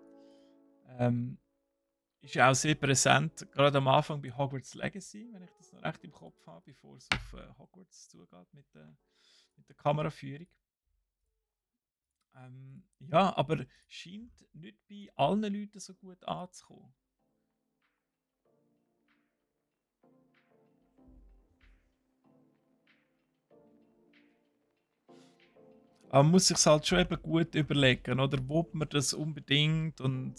S1: Ist ja auch sehr präsent, gerade am Anfang bei Hogwarts Legacy, wenn ich das noch recht im Kopf habe, bevor es auf Hogwarts zugeht mit der Kameraführung. Ja, aber scheint nicht bei allen Leuten so gut anzukommen. Aber man muss sich halt schon eben gut überlegen, oder? Will man das unbedingt und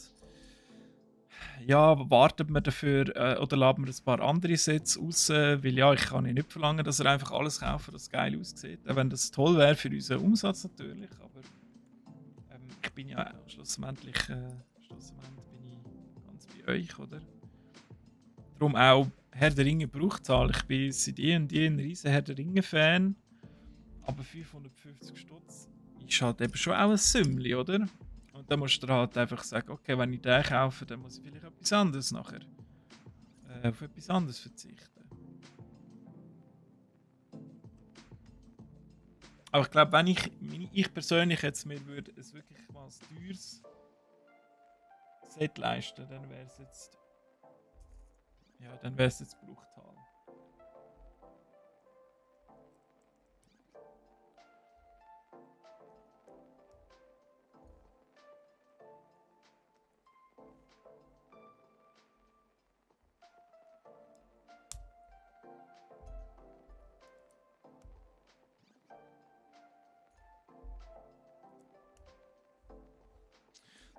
S1: ja, wartet man dafür oder lässt man ein paar andere Sets raus? Weil ja, ich kann nicht verlangen, dass er einfach alles kauft, das geil aussieht. Auch wenn das toll wäre für unseren Umsatz natürlich, aber ich bin ja schlussendlich bin ich ganz bei euch, oder? Darum auch Herr der Ringe Bruchzahl. Ich bin seit ein riesen Herr der Ringe-Fan. Aber 550 Stutz ist halt eben schon auch ein Sümmli, oder? Und dann musst du halt einfach sagen, okay, wenn ich den kaufe, dann muss ich vielleicht etwas anderes nachher. Auf etwas anderes verzichten. Aber ich glaube, wenn ich persönlich jetzt mir würde es wirklich mal ein teures Set leisten, dann wäre es jetzt. Ja, dann wäre es jetzt Bruchtal.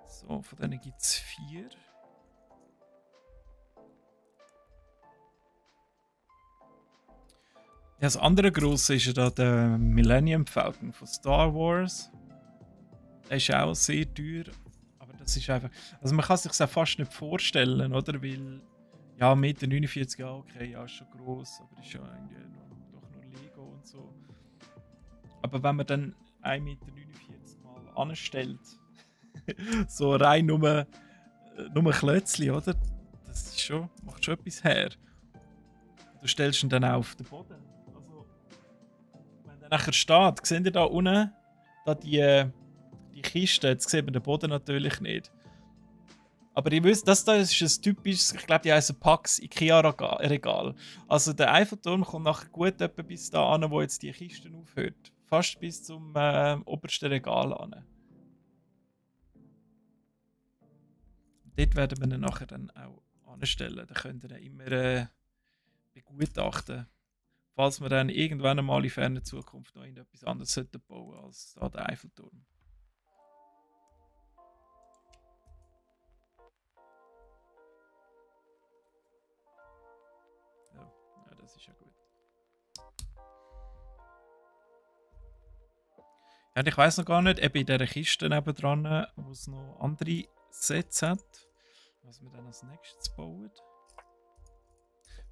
S1: So, von denen gibt es 4. Ja, das andere grosse ist ja da der Millennium Falcon von Star Wars. Der ist auch sehr teuer. Aber das ist einfach. Also man kann sich das auch fast nicht vorstellen, oder? Weil. Ja, 1,49 Meter, ja, okay, ja, ist schon gross, aber ist ja eigentlich doch nur Lego und so. Aber wenn man dann 1,49 Meter mal anstellt, so rein nur Klötzchen, oder? Das ist schon, macht schon etwas her. Du stellst ihn dann auch auf den Boden. Also, wenn der nachher steht, seht ihr da unten da die Kiste, jetzt sieht man den Boden natürlich nicht. Aber ihr wisst, das da ist ein typisches, ich glaube, die heißen Pax IKEA-Regal. Also der Eiffelturm kommt nachher gut etwa bis da an, wo jetzt die Kiste aufhört. Fast bis zum obersten Regal an. Dort werden wir ihn nachher dann auch anstellen. Da könnt ihr immer begutachten. Falls wir dann irgendwann einmal in ferner Zukunft noch etwas anderes bauen sollten als da der Eiffelturm. Ja, das ist ja gut. Ja, ich weiß noch gar nicht, ob in dieser Kiste nebendran, wo es noch andere Sets hat, was wir dann als nächstes bauen.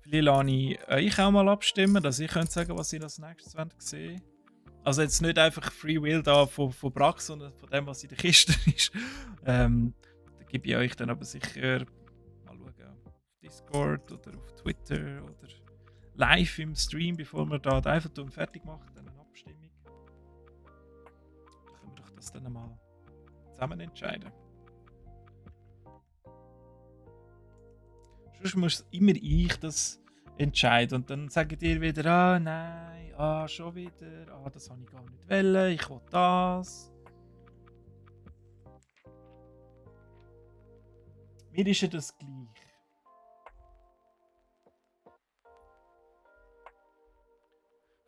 S1: Vielleicht lasse ich euch auch mal abstimmen, dass ihr könnt sagen, was ihr als nächstes sehen wollt. Also jetzt nicht einfach Free Will da von Brax, sondern von dem, was in der Kiste ist. Da gebe ich euch dann aber sicher mal schauen auf Discord oder auf Twitter oder live im Stream, bevor wir da den Eiffelturm fertig machen, dann eine Abstimmung. Dann können wir doch das dann mal zusammen entscheiden. Sonst muss immer ich das entscheiden und dann sagt ihr wieder, ah nein, ah schon wieder, ah das habe ich gar nicht wollen, ich will das. Mir ist ja das gleich.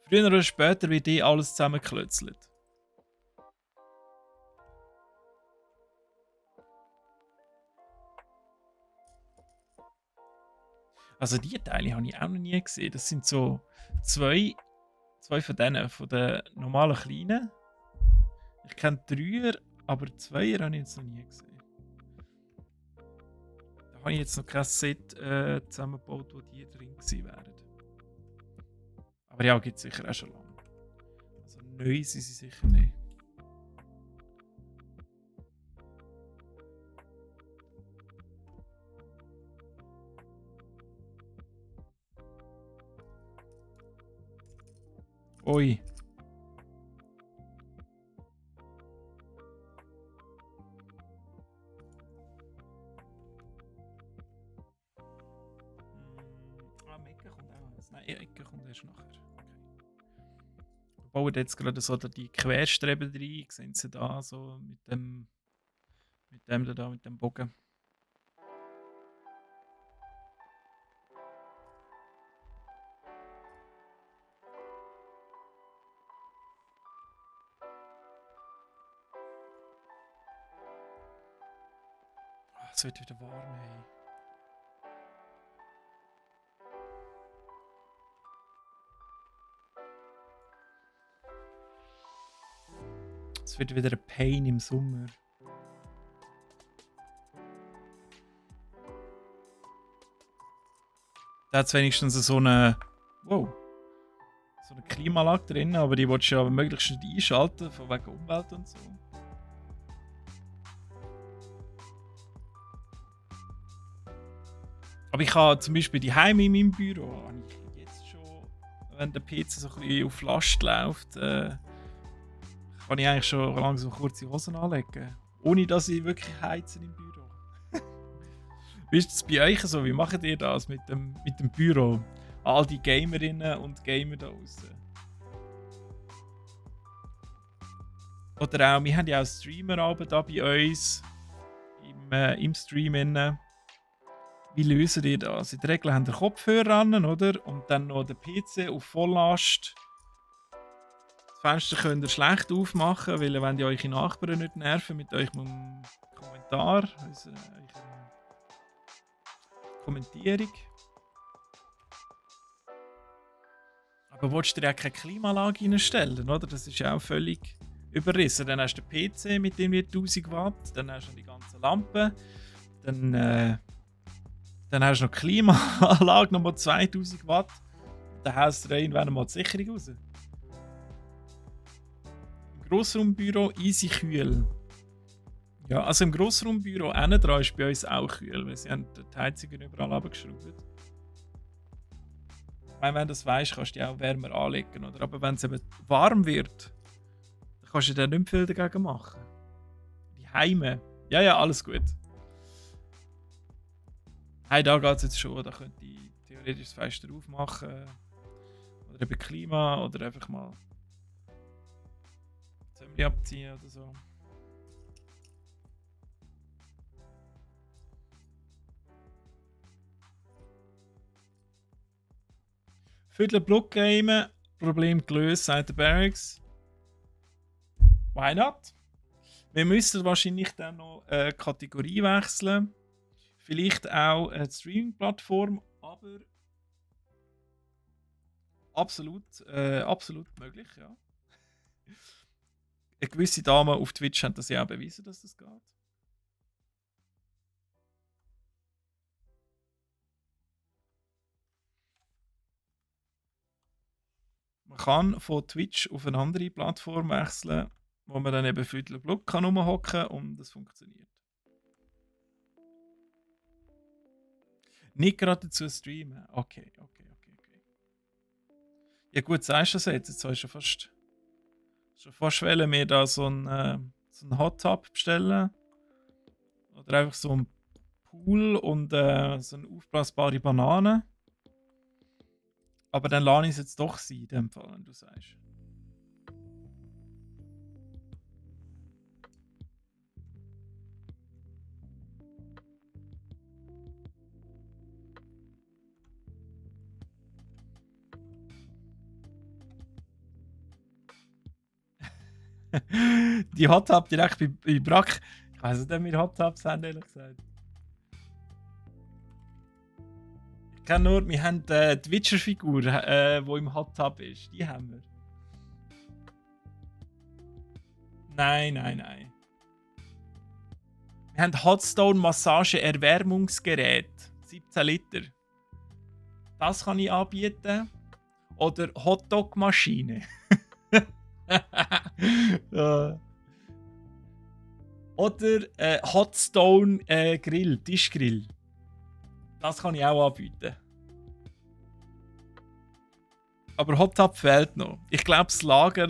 S1: Früher oder später wird alles zusammengeklötzelt. Also die Teile habe ich auch noch nie gesehen. Das sind so zwei von denen, von den normalen kleinen. Ich kenne Dreier, aber Zweier habe ich jetzt noch nie gesehen. Da habe ich jetzt noch kein Set zusammengebaut, wo die drin gewesen wären. Aber ja, gibt es sicher auch schon lange. Also neu sind sie sicher nicht. Ui. Ecke kommt auch eins. Nein, Ecke kommt erst nachher. Okay. Wir bauen jetzt gerade so die Querstreben rein. Sehen Sie da so mit dem da, mit dem Bogen. Es wird wieder warm, hey. Es wird wieder ein Pain im Sommer. Da hat es wenigstens so eine Klimaanlage drin, aber die willst du ja möglichst nicht einschalten, von wegen Umwelt und so. Aber ich habe zum Beispiel die Heime in meinem Büro, ich jetzt schon, wenn der PC so ein bisschen auf Last läuft, kann ich eigentlich schon langsam kurze Hosen anlegen. Ohne dass ich wirklich heizen im Büro. Wie ist es bei euch so? Wie macht ihr das mit dem Büro? All die Gamerinnen und Gamer da draußen. Oder auch, wir haben ja auch Streamer da bei uns im Stream. Wie löst ihr das? In der Regel habt ihr Kopfhörer an, oder? Und dann noch den PC auf Volllast. Das Fenster könnt ihr schlecht aufmachen, weil ihr wollt ja eure Nachbarn nicht nerven mit eurem Kommentar, eurer Kommentierung. Aber willst du dir auch keine Klimaanlage reinstellen, oder? Das ist ja auch völlig überrissen. Dann hast du den PC mit dem 1000 Watt, dann hast du noch die ganzen Lampen, dann hast du noch die Klimaanlage, nochmal 2000 Watt. Dann haust du irgendwann mal die Sicherung raus. Im Grossraumbüro easy kühl. Ja, also im Grossraumbüro innen dran ist bei uns auch kühl, weil sie haben die Heizungen überall runtergeschraubt. Ich meine, wenn du das weißt, kannst du die auch wärmer anlegen, oder? Aber wenn es eben warm wird, dann kannst du da nicht viel dagegen machen. Die Heime. Ja, alles gut. Hey, da geht es jetzt schon. Da könnte ich theoretisch das Fenster aufmachen. Oder eben Klima. Oder einfach mal Zömli abziehen oder so. Viertel Block gamen, Problem gelöst, sagt der Barracks. Why not? Wir müssen wahrscheinlich dann noch eine Kategorie wechseln. Vielleicht auch eine Streaming-Plattform, aber absolut möglich, ja. Eine gewisse Dame auf Twitch hat das ja auch bewiesen, dass das geht. Man kann von Twitch auf eine andere Plattform wechseln, wo man dann eben Viertelblock kann rumhocken und das funktioniert. Nicht gerade dazu streamen. Okay. Ja gut, sagst du das jetzt? Jetzt hast du schon fast wollen mir da so einen Hot Tub bestellen. Oder einfach so einen Pool und so eine aufblasbare Banane. Aber dann lasse ich es jetzt doch sein, in dem Fall, wenn du sagst. Die Hot Tub direkt bei Brack. Ich weiß nicht, ob wir Hot Tubs haben, ehrlich gesagt. Ich kenne nur, wir haben die Witcher-Figur, die im Hot Tub ist. Die haben wir. Nein. Wir haben Hotstone-Massage-Erwärmungsgerät. 17 Liter. Das kann ich anbieten. Oder Hotdog-Maschine. Ja. Oder Hotstone Grill, Tischgrill. Das kann ich auch anbieten. Aber Hot Tub fehlt noch. Ich glaube, das Lager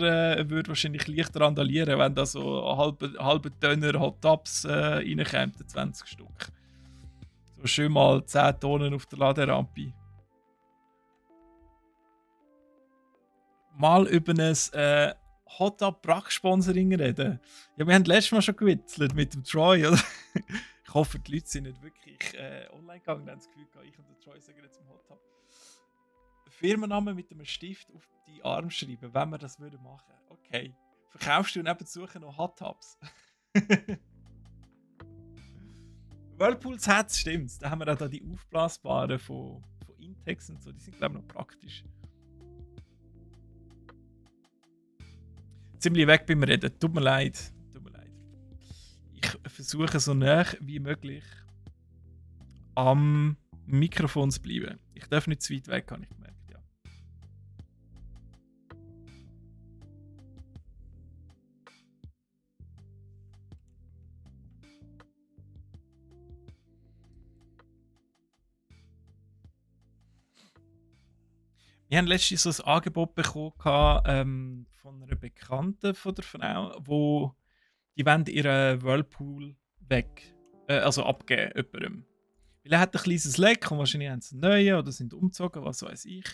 S1: würde wahrscheinlich leichter randalieren, wenn da so halbe Tonner Hot Tubs reinkämen, 20 Stück. So schön mal 10 Tonnen auf der Laderampe. Mal über ein Hot Tub Brack-Sponsoring reden. Ja, wir haben letztes Mal schon gewitzelt mit dem Troy, oder? Ich hoffe, die Leute sind nicht wirklich online gegangen und haben das Gefühl gehabt, ich und der Troy sagen jetzt im Hot Tub. Firmennamen mit einem Stift auf die Arm schreiben, wenn wir das würden machen. Okay. Verkaufst du nebenzu noch Hot Tubs? Whirlpools hat es, stimmt. Da haben wir auch da die aufblasbaren von Intex und so. Die sind, glaube ich, noch praktisch. Ziemlich weg beim Reden. Tut mir leid. Ich versuche so nah wie möglich am Mikrofon zu bleiben. Ich darf nicht zu weit weg, habe ich gemerkt. Ja. Wir haben letztens so ein Angebot bekommen von einer Bekannten von der Frau, die wollen ihren Whirlpool weg, also abgeben jemandem. Weil er hat ein kleines Leck und wahrscheinlich haben sie einen neuen oder sind umgezogen, was weiß ich.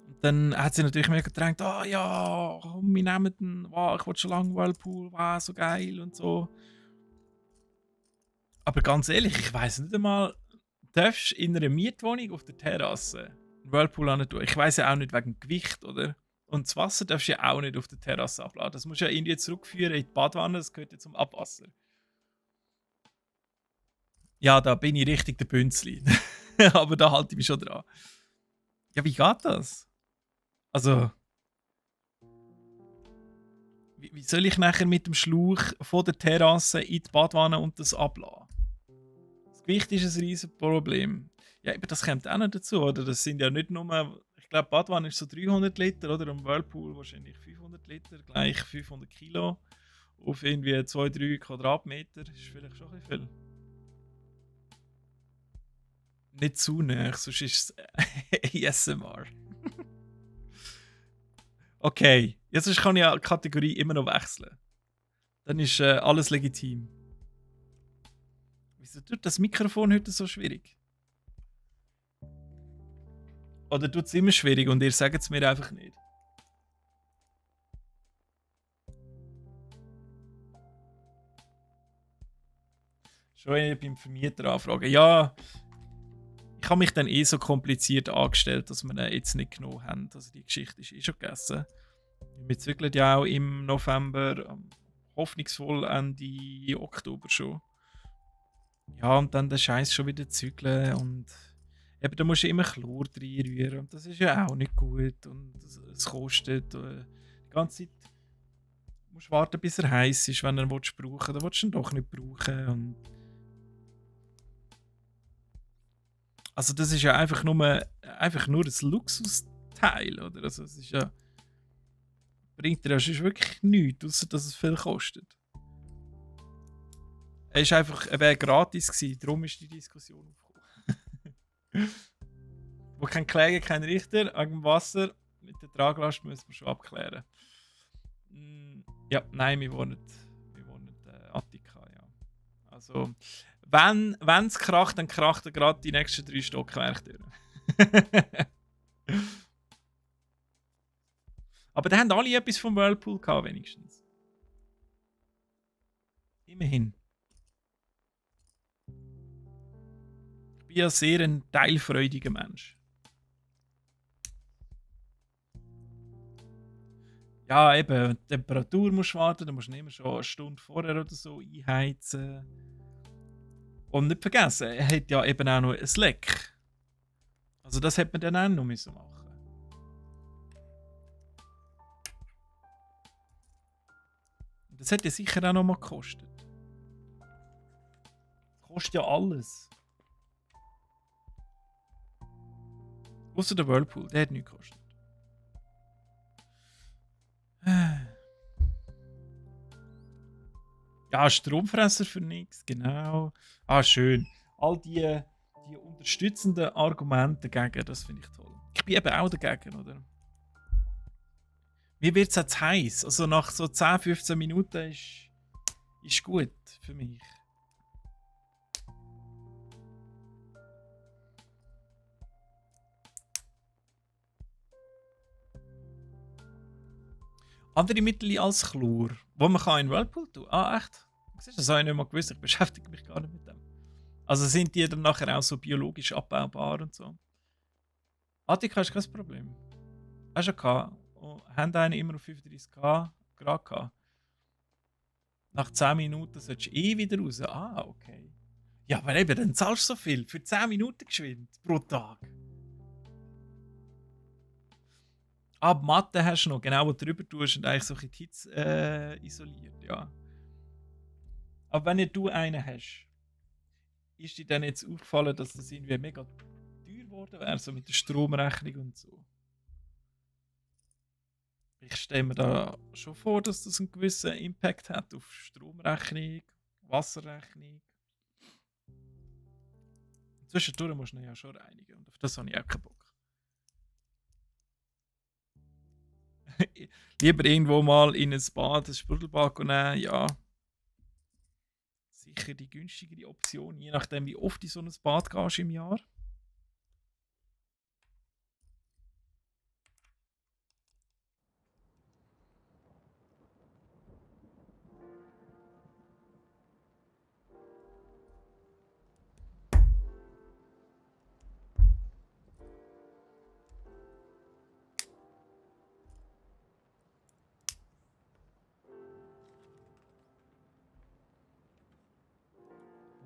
S1: Und dann hat sie natürlich mega gedacht, ja, komm, wir nehmen den, wow, ich wollte schon lange Whirlpool, wow, so geil und so. Aber ganz ehrlich, ich weiss nicht einmal, darfst du in einer Mietwohnung auf der Terrasse einen Whirlpool an tun? Ich weiss ja auch nicht wegen dem Gewicht, oder? Und das Wasser darfst du ja auch nicht auf der Terrasse abladen. Das musst du ja irgendwie zurückführen in die Badwanne, das gehört ja zum Abwasser. Ja, da bin ich richtig der Bünzli. Aber da halte ich mich schon dran. Ja, wie geht das? Also, wie soll ich nachher mit dem Schlauch von der Terrasse in die Badwanne und das abladen? Das Gewicht ist ein riesiges Problem. Ja, aber das kommt auch noch dazu, oder? Das sind ja nicht nur, ich glaube, Badwanne ist so 300 Liter, oder? Im Whirlpool wahrscheinlich 500 Liter, gleich 500 Kilo auf irgendwie 2-3 Quadratmeter. Das ist vielleicht schon ein bisschen viel. Nicht zu nah, sonst ist es ASMR. Okay, jetzt kann ich ja die Kategorie immer noch wechseln. Dann ist alles legitim. Wieso tut das Mikrofon heute so schwierig? Oder tut es immer schwierig und ihr sagt es mir einfach nicht? Schon beim Vermieter anfragen. Ja, Ich habe mich dann eh so kompliziert angestellt, dass wir ihn jetzt nicht genommen haben. Also die Geschichte ist eh schon gegessen. Wir zügeln ja auch im November, hoffnungsvoll Ende Oktober schon. Ja, und dann den Scheiß schon wieder zügeln und eben, da musst du immer Chlor reinrühren und das ist ja auch nicht gut und es kostet die ganze Zeit. Du musst warten, bis er heiß ist, wenn du ihn brauchen willst. Dann willst du ihn doch nicht brauchen. Und also das ist ja einfach nur ein Luxusteil, oder? Also es ist ja, bringt dir ja sonst wirklich nichts, außer dass es viel kostet. Er wäre gratis gewesen, darum ist die Diskussion aufgekommen. Wo kein Kläger, kein Richter, wegen dem Wasser, mit der Traglast müssen wir schon abklären. Ja, nein, wir wohnen Attika, ja. Also, wenn es kracht, dann kracht er gerade die nächsten 3 Stockwerke durch. Aber da haben alle etwas vom Whirlpool gehabt, wenigstens. Immerhin. Ich bin ja sehr ein teilfreudiger Mensch. Ja, eben, die Temperatur musst du warten, da musst du immer schon eine Stunde vorher oder so einheizen. Und nicht vergessen, er hat ja eben auch noch ein Leck. Also das hätte man dann auch noch müssen machen. Das hätte sicher auch noch mal gekostet. Kostet ja alles. Außer der Whirlpool, der hat nichts gekostet. Ja, Stromfresser für nichts, genau. Ah, schön. All die unterstützenden Argumente dagegen, das finde ich toll. Ich bin eben auch dagegen, oder? Mir wird es jetzt heiß. Also nach so 10, 15 Minuten ist gut für mich. Andere Mittel als Chlor, wo man in Whirlpool tun kann. Ah, echt? Das habe ich nicht mal gewusst. Ich beschäftige mich gar nicht mit dem. Also sind die dann nachher auch so biologisch abbaubar und so? Attika ist kein Problem. Hast du gehabt? Haben einen immer auf 35 Grad gehabt. Nach 10 Minuten solltest du eh wieder raus. Ah, okay. Ja, aber eben, dann zahlst du so viel. Für 10 Minuten geschwind pro Tag. Ah, die Matte hast du noch, genau, wo du drüber tust und eigentlich so die Hitze isoliert, ja. Aber wenn du einen hast, ist dir dann jetzt aufgefallen, dass das irgendwie mega teuer geworden wäre, so mit der Stromrechnung und so? Ich stelle mir da schon vor, dass das einen gewissen Impact hat auf Stromrechnung, Wasserrechnung. Zwischendurch musst du ihn ja schon reinigen und auf das habe ich auch keinen Bock. Lieber irgendwo mal in ein Bad, ein Sprudelbad nehmen, ja. Sicher die günstigere Option, je nachdem wie oft in so ein Bad gehst im Jahr.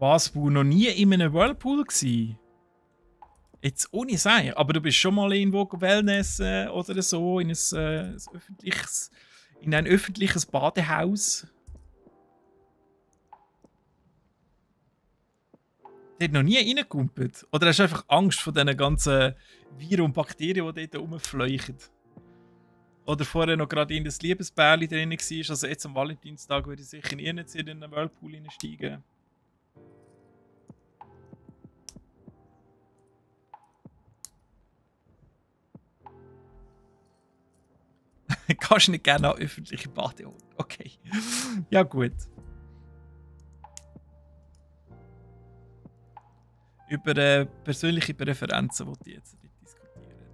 S1: Was, du noch nie in einem Whirlpool gsi? Jetzt ohne Sein, aber du bist schon mal irgendwo Wellness oder so in ein öffentliches Badehaus. Der hat noch nie reingekumpelt. Oder hast du einfach Angst vor diesen ganzen Viren und Bakterien, die dort rumfleuchen? Oder vorher noch gerade in das Liebesbärli drin war. Also jetzt am Valentinstag würde ich sicher nie in einen Whirlpool reinsteigen. Kannst nicht gerne an öffentliche Badeorte. Okay. Ja, gut. Über persönliche Präferenzen wollte ich jetzt nicht diskutieren.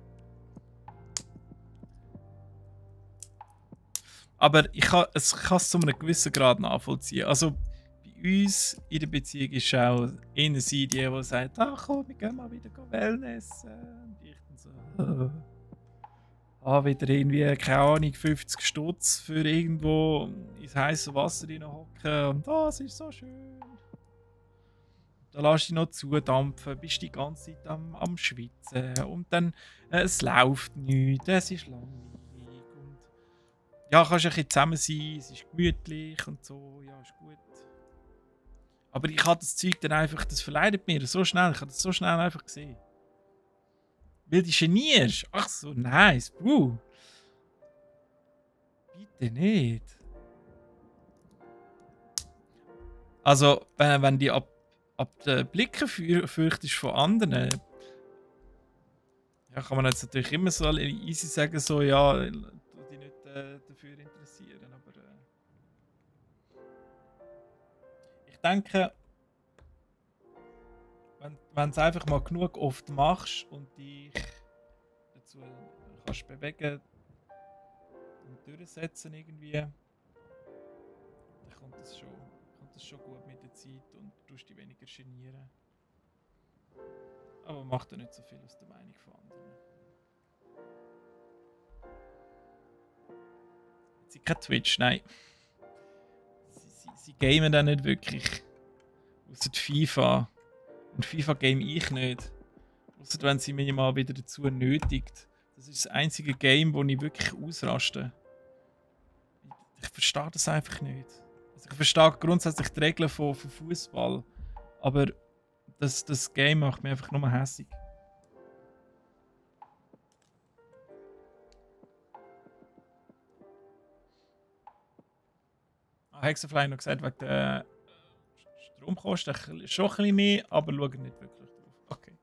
S1: Aber ich kann es zu einem gewissen Grad nachvollziehen. Also bei bei uns in der Beziehung ist auch eher sie, die sagt, ach komm, wir gehen mal wieder Wellness. Und ich dann so, wieder irgendwie, keine Ahnung, 50 Stutz für irgendwo ins heiße Wasser hocken und das ist so schön. Da lässt dich noch zudampfen, bist die ganze Zeit am Schwitzen und dann es läuft nichts, es ist langweilig und ja, kannst ein bisschen zusammen sein, es ist gemütlich und so, ja, ist gut. Aber ich habe das Zeug dann einfach, das verleidet mir so schnell, ich habe das so schnell einfach gesehen. Weil du genierst. Ach so, nice, Bitte nicht. Also, wenn die ab den Blicken fürchtest von anderen, ja, kann man jetzt natürlich immer so easy sagen, so, ja, du dich nicht dafür interessieren, aber ich denke, wenn du es einfach mal genug oft machst und dich dazu kannst bewegen und durchsetzen irgendwie, dann kommt das schon gut mit der Zeit und du tust dich weniger genieren. Aber mach dir nicht so viel aus der Meinung von anderen. Jetzt sind kein Twitch, nein. Sie gamen dann nicht wirklich. Außer FIFA. Und FIFA game ich nicht. Außer wenn sie mich mal wieder dazu nötigt. Das ist das einzige Game, wo ich wirklich ausraste. Ich verstehe das einfach nicht. Also ich verstehe grundsätzlich die Regeln von Fußball. Aber das Game macht mich einfach nur hässig. Hexenfly noch gesagt, wegen der Stromkosten schon ein bisschen mehr, aber schauen nicht wirklich drauf. Okay.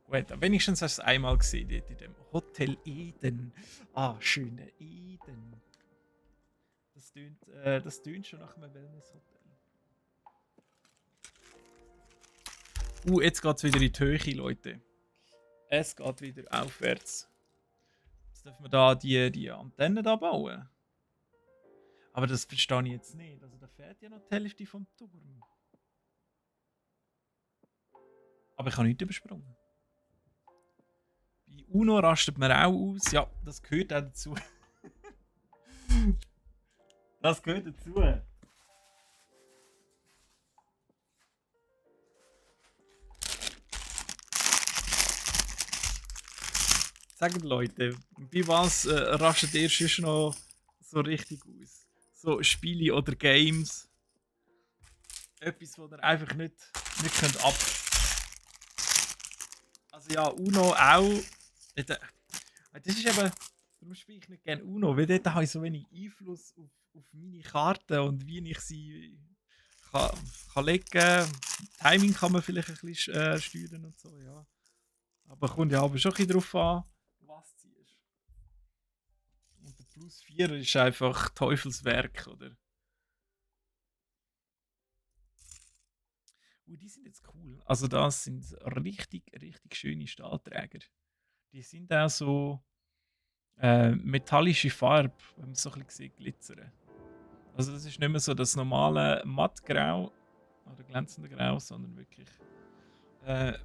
S1: Gut, wenigstens hast du es einmal gesehen dort in dem Hotel Eden. Ah, schöne Eden. Das tönt schon nach einem Wellness-Hotel. Jetzt geht es wieder in die Höhe, Leute. Es geht wieder aufwärts. Jetzt dürfen wir da die Antenne da bauen. Aber das verstehe ich jetzt nicht. Also da fährt ja noch die Hälfte vom Turm. Aber ich habe nichts übersprungen. Bei UNO rastet man auch aus. Ja, das gehört auch dazu. Das gehört dazu. Sagt Leute, bei was rastet ihr schon noch so richtig aus? So Spiele oder Games? Etwas, wo ihr einfach nicht könnt ab. Also ja, UNO auch. Das ist eben. Darum spiele ich nicht gerne UNO, weil dort habe ich so wenig Einfluss auf meine Karten und wie ich sie kann legen. Timing kann man vielleicht ein bisschen steuern und so, ja. Aber kommt ja aber schon ein bisschen drauf an, was du ziehst. Und der Plus 4 ist einfach Teufelswerk, oder? Die sind jetzt cool. Also das sind richtig schöne Stahlträger. Die sind auch so metallische Farbe, wenn man so ein bisschen glitzern. Also das ist nicht mehr so das normale Mattgrau oder glänzende Grau, sondern wirklich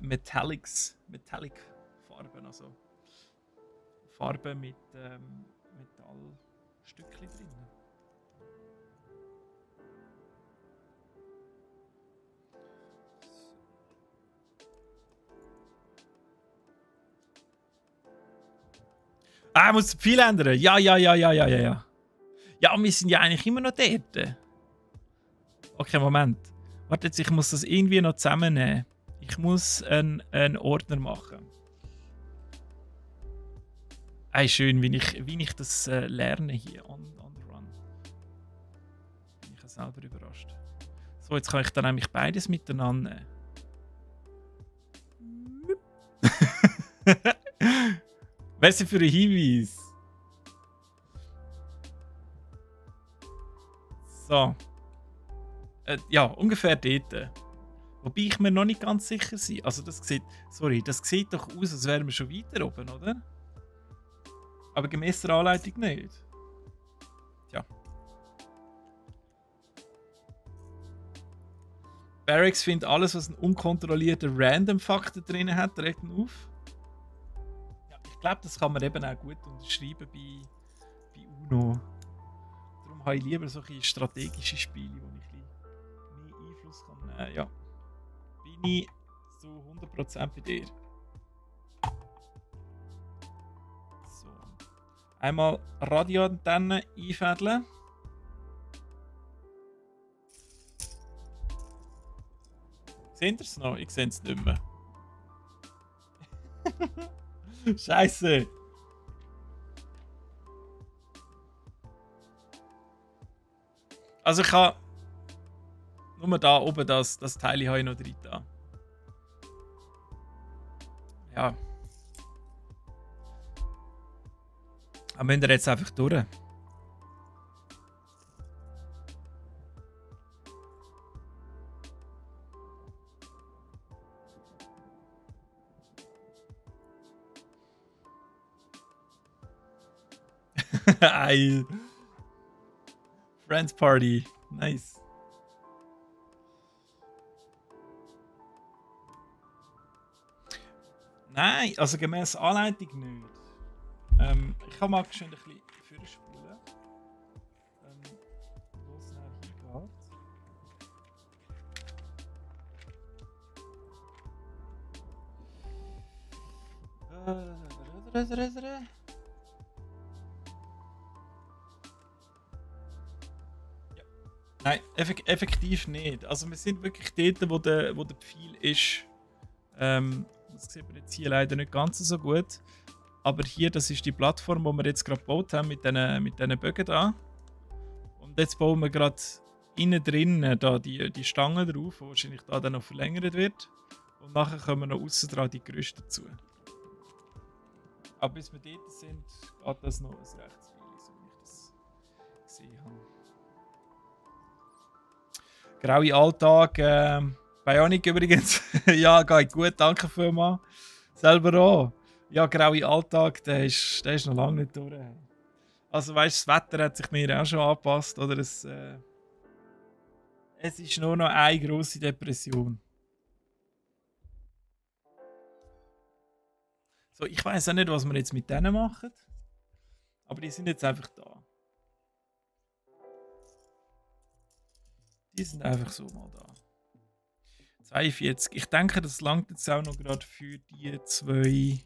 S1: Metallic Farben, also Farben mit Metallstückchen drin. Ich muss viel ändern. Ja. Ja, wir sind ja eigentlich immer noch dort. Okay, Moment. Warte jetzt, ich muss das irgendwie noch zusammennehmen. Ich muss einen Ordner machen. Schön, wie ich das lerne hier on the run. Bin ich ja selber überrascht. So, jetzt kann ich dann nämlich beides miteinander nehmen. Merci für den Hinweis. So. Ja, ungefähr dort. Wobei ich mir noch nicht ganz sicher bin. Also das sieht doch aus, als wären wir schon weiter oben, oder? Aber gemäß der Anleitung nicht. Tja. Barracks findet alles, was einen unkontrollierten Random-Faktor drin hat, direkt auf. Ja, ich glaube, das kann man eben auch gut unterschreiben bei UNO. Darum habe ich lieber solche strategische Spiele, wo ich ein bisschen mehr Einfluss kann nehmen. Ja. Bin ich zu 100% bei dir. So. Einmal Radioantenne einfädeln. Seht ihr es noch? Ich sehe es nicht mehr. Scheiße! Also ich habe nur da oben das Teil habe ich noch drin da. Ja. Aber müssen wir jetzt einfach durch. Ei. Friends Party. Nice. Nein, also gemäß Anleitung nicht. Ich kann mal schön ein bisschen vorspulen. Wo es nachher hingeht. Nein, effektiv nicht. Also wir sind wirklich dort, wo der Pfeil ist. Das sieht man jetzt hier leider nicht ganz so gut. Aber hier, das ist die Plattform, die wir jetzt gerade gebaut haben mit diesen Bögen da. Und jetzt bauen wir gerade innen drin da die Stange drauf, die wahrscheinlich da dann noch verlängert wird. Und nachher kommen noch außen dran die Gerüste dazu. Aber bis wir dort sind, geht das noch ein rechtes Weile, so wie ich das gesehen habe. Graue Alltag, Bionic übrigens. Ja, geht gut, danke vielmals. Selber auch. Ja, graue Alltag, der ist noch lange nicht durch. Also weißt du, das Wetter hat sich mir auch schon angepasst, oder? Es ist nur noch eine grosse Depression. So, ich weiß auch nicht, was wir jetzt mit denen machen. Aber die sind jetzt einfach da. Die sind einfach so mal da. 42. Ich denke, das langt jetzt auch noch gerade für die 2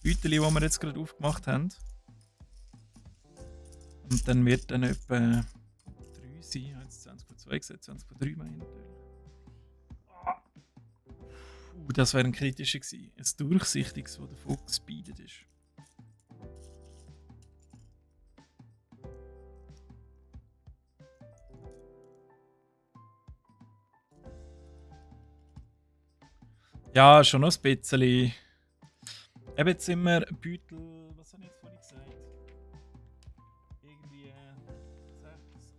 S1: Hütchen, die wir jetzt gerade aufgemacht haben. Und dann wird dann etwa 3 sein. 20 von 2 gesagt, 20 von 3 meine ich natürlich. Das wäre ein kritischer gewesen. Ein durchsichtiges, das davon gespeedet ist. Ja, schon noch ein bisschen. Eben jetzt sind wir Beutel. Was habe ich jetzt vorhin gesagt? Irgendwie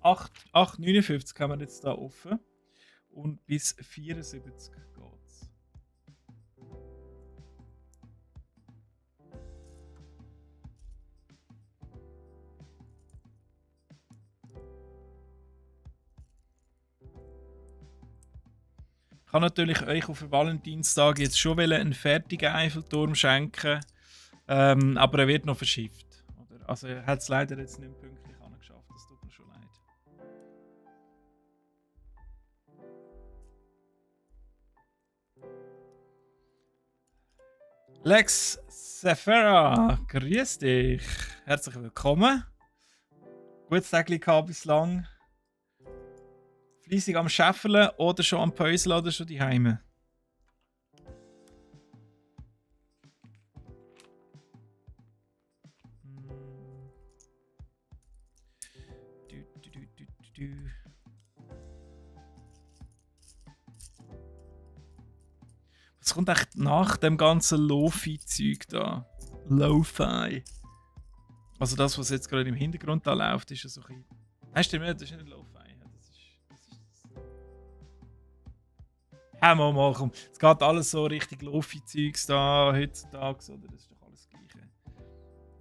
S1: 8,59 haben wir jetzt da offen. Und bis 74 geht's. Ich kann natürlich euch auf den Valentinstag jetzt schon einen fertigen Eiffelturm schenken, aber er wird noch verschifft. Oder? Also er hat es leider jetzt nicht pünktlich angeschafft, das tut mir schon leid. Lex Sephora, grüß dich. Herzlich willkommen. Gutes Tag gehabt bislang. Fleissig am Schäffeln oder schon am Päuseln oder schon daheim? Was kommt echt nach dem ganzen Lo-Fi-Zeug da? Lo-Fi. Also das, was jetzt gerade im Hintergrund da läuft, ist ja so ein bisschen... Nein, stimmt nicht, das ist nicht Lo-Fi. Mal, komm. Es geht alles so richtig Lo-Fi-Zeugs da heutzutage, oder? Das ist doch alles das Gleiche.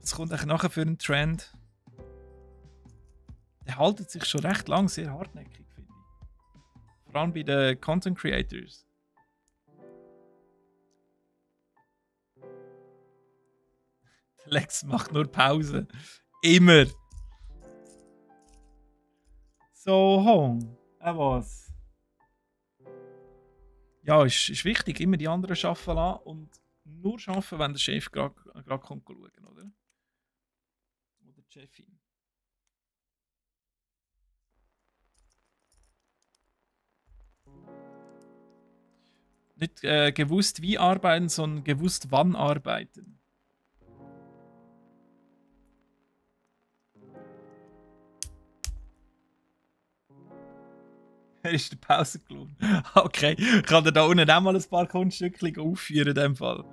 S1: Das kommt eigentlich nachher für einen Trend. Der haltet sich schon recht lang sehr hartnäckig, finde ich. Vor allem bei den Content Creators. Der Lex macht nur Pause. Immer. So, Hong. Was? Ja, ist wichtig. Immer die anderen arbeiten lassen und nur arbeiten, wenn der Chef gerade kommt schauen, oder? Oder die Chefin. Nicht gewusst wie arbeiten, sondern gewusst wann arbeiten. Er ist der Pausenklon. Okay, kann er da unten auch mal ein paar Kunststückchen aufführen in dem Fall.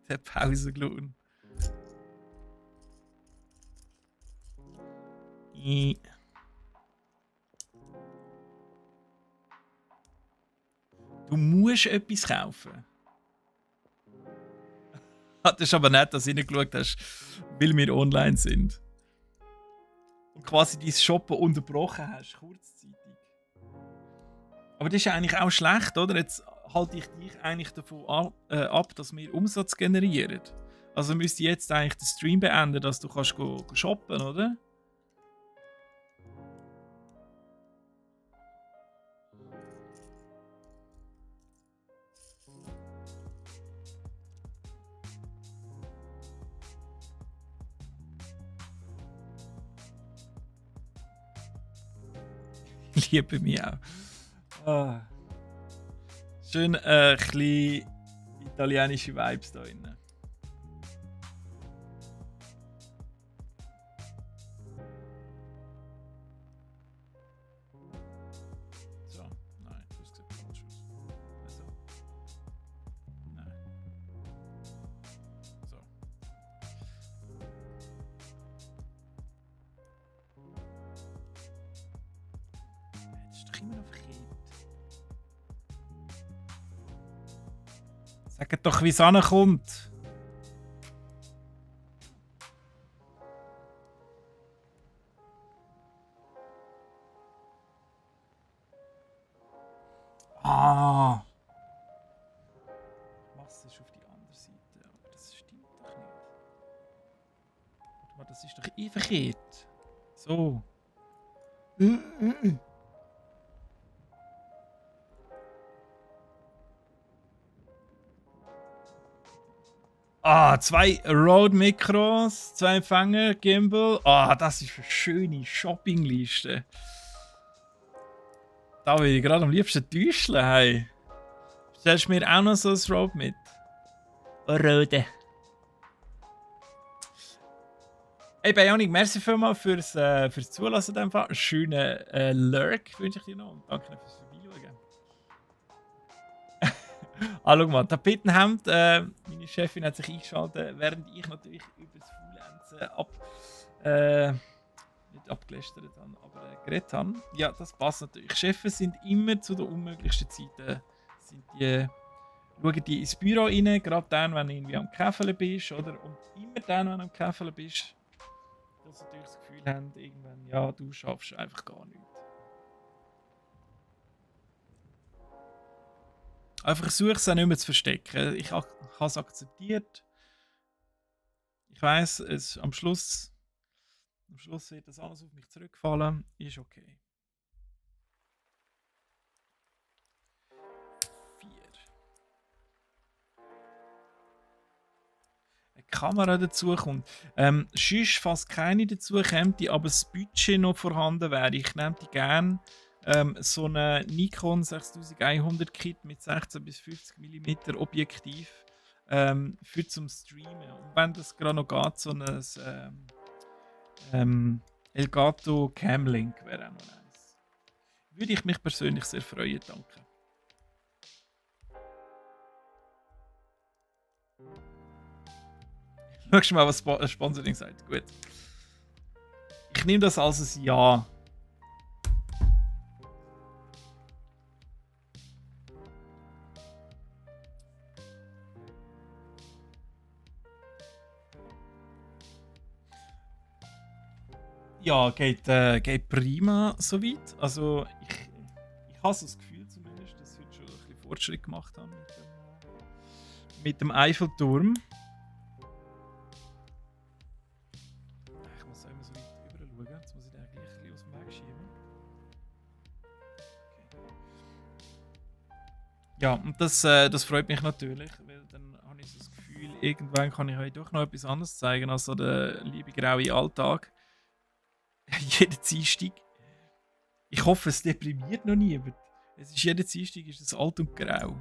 S1: Der Pausenklon. Du musst etwas kaufen. Das ist aber nett, dass du reingeschaut hast, weil wir online sind. Und quasi dein Shoppen unterbrochen hast, kurzzeitig. Aber das ist eigentlich auch schlecht, oder? Jetzt halte ich dich eigentlich davon ab, dass wir Umsatz generieren. Also müsste ich jetzt eigentlich den Stream beenden, dass du kannst go shoppen, oder? Ich liebe mich auch. Ah. Schön ein bisschen italienische Vibes da drin. So, nein, das sieht falsch aus. Also. Nein. So. Das ist doch immer noch verkehrt. Sagt doch, wie es ankommt. Ah. Was ist auf die andere Seite? Aber das stimmt doch nicht. Warte mal, das ist doch eh verkehrt. So. Ah, 2 Rode-Mikros, 2 Empfänger, Gimbal. Ah, das ist eine schöne Shoppingliste. Da will ich gerade am liebsten täuschen. Hey. Stellst du mir auch noch so ein Rode mit? Oh, Rode. Hey, Bionic, merci vielmals fürs Zulassen. Einen schönen Lurk wünsche ich dir noch. Und danke fürs Vorbeischauen. Ah, schau mal, Tapetenhemd. Meine Chefin hat sich eingeschaltet, während ich natürlich über das Faulenzen nicht abgelästert habe, aber geredet habe. Ja, das passt natürlich. Chefs sind immer zu den unmöglichsten Zeiten. Schauen die ins Büro rein, gerade dann, wenn du irgendwie am Käfeln bist, oder? Und immer dann, wenn du am Käfeln bist, dass sie natürlich das Gefühl haben, irgendwann, ja, du schaffst einfach gar nichts. Einfach versuche es auch nicht mehr zu verstecken. Ich habe es akzeptiert. Ich weiss, am Schluss wird das alles auf mich zurückfallen. Ist okay. 4. Eine Kamera dazu kommt. Sonst fast keine dazu kommt, aber das Budget noch vorhanden wäre. Ich nehme die gerne. So eine Nikon 6100 Kit mit 16 bis 50 mm Objektiv für zum Streamen. Und wenn das gerade noch geht, so ein Elgato Camlink wäre auch noch nice. Würde ich mich persönlich sehr freuen, danke. Schau mal, was Sponsoring sagt. Gut. Ich nehme das als ein Ja. Ja, geht prima soweit. Also ich habe so das Gefühl zumindest, dass ich heute schon ein bisschen Fortschritt gemacht habe mit dem Eiffelturm. Ich muss auch immer so weit rüber schauen. Jetzt muss ich den gleich ein bisschen aus dem Weg schieben. Okay. Ja, und das freut mich natürlich, weil dann habe ich so das Gefühl, irgendwann kann ich euch doch noch etwas anderes zeigen als so der liebe graue Alltag. Jeden Dienstag. Ich hoffe, es deprimiert noch niemand. Es ist jeden Dienstag ist es alt und grau.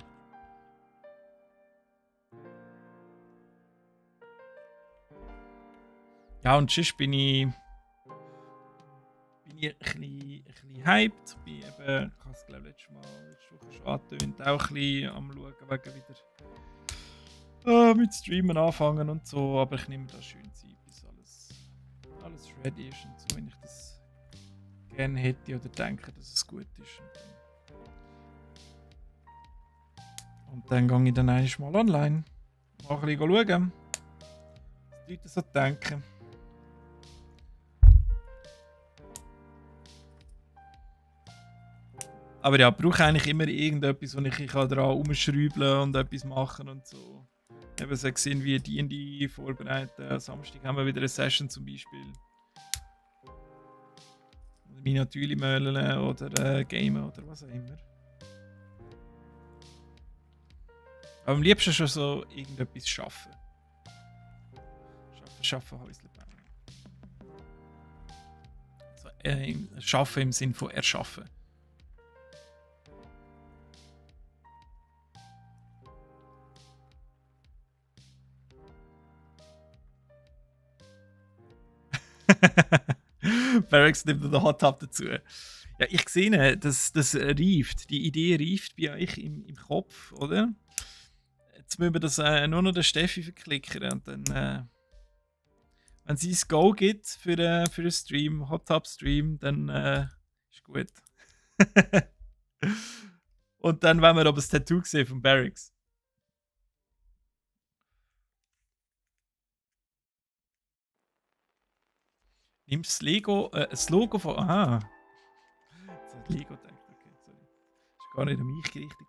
S1: Ja, und sonst bin ich ein bisschen hyped. Bin eben, ich habe es glaube letzte Woche schon angetönt, auch ein bisschen am Schauen, wegen wieder mit Streamen anfangen und so. Aber ich nehme da schön Zeit, bis alles ready ist und so, wenn ich das gerne hätte oder denke, dass es gut ist. Und dann gehe ich dann einmal online. Mal ein bisschen schauen, was die Leute so denken. Aber ja, ich brauche eigentlich immer irgendetwas, wo ich daran rumschrauben und etwas machen und so. Eben so gesehen, wie D&D vorbereiten. Am Samstag haben wir wieder eine Session zum Beispiel. Oder Miniatüre malen oder gamen oder was auch immer. Aber am liebsten schon so irgendetwas schaffen. Schaffen, Häusle bauen. So, schaffen im Sinne von erschaffen. Barracks nimmt den Hot Tub dazu. Ja, ich sehe, das reift. Die Idee reift bei euch im Kopf, oder? Jetzt müssen wir das nur noch der Steffi verklickern und dann, wenn sie es Go gibt für einen Stream, Hot Tub Stream, dann ist gut. Und dann wollen wir aber das Tattoo sehen von Barracks. Nimmst das Logo von. Aha. Jetzt hat Lego gedacht, okay, sorry. Das war gar nicht an mich gerichtet.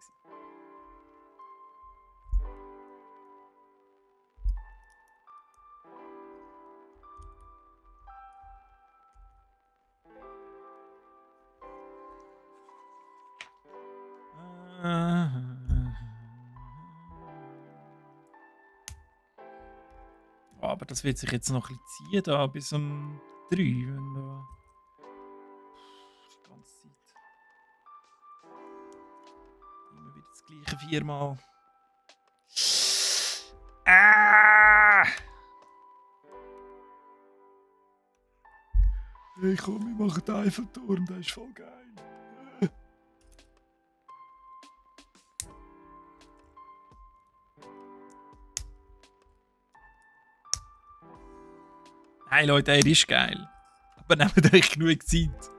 S1: Aber das wird sich jetzt noch ein bisschen ziehen, da bis um 3, wenn da die ganze Zeit immer wieder das gleiche 4-mal. Hey komm, wir machen den Eiffelturm, der ist voll geil. Hey Leute, er ist geil. Aber nehmt euch genug Zeit.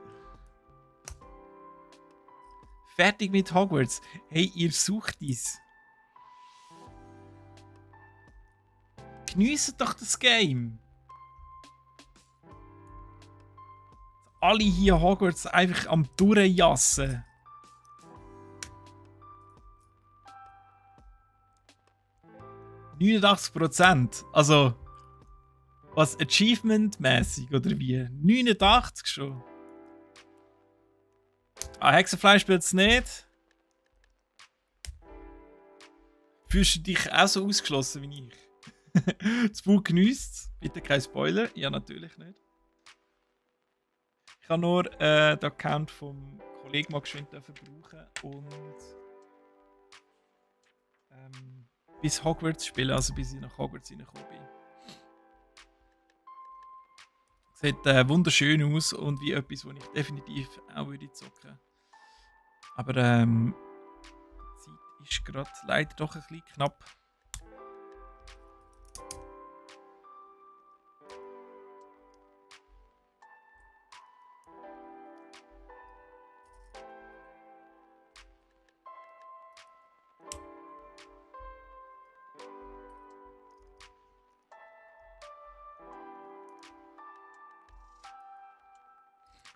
S1: Fertig mit Hogwarts. Hey, ihr sucht es. Genießt doch das Game. Alle hier Hogwarts einfach am Durchjassen. %89. Also, was Achievement-mäßig oder wie? 89 schon. Ah, Hexenfleisch spielt es nicht. Fühlst du dich auch so ausgeschlossen wie ich? Das Buch genießt. Bitte kein Spoiler. Ja, natürlich nicht. Ich habe nur den Account vom Kollegen mal geschwind brauchen und bis Hogwarts spielen, also bis ich nach Hogwarts reingekommen bin. Sieht wunderschön aus und wie etwas, was ich definitiv auch würde zocken. Aber die Zeit ist gerade leider doch ein bisschen knapp.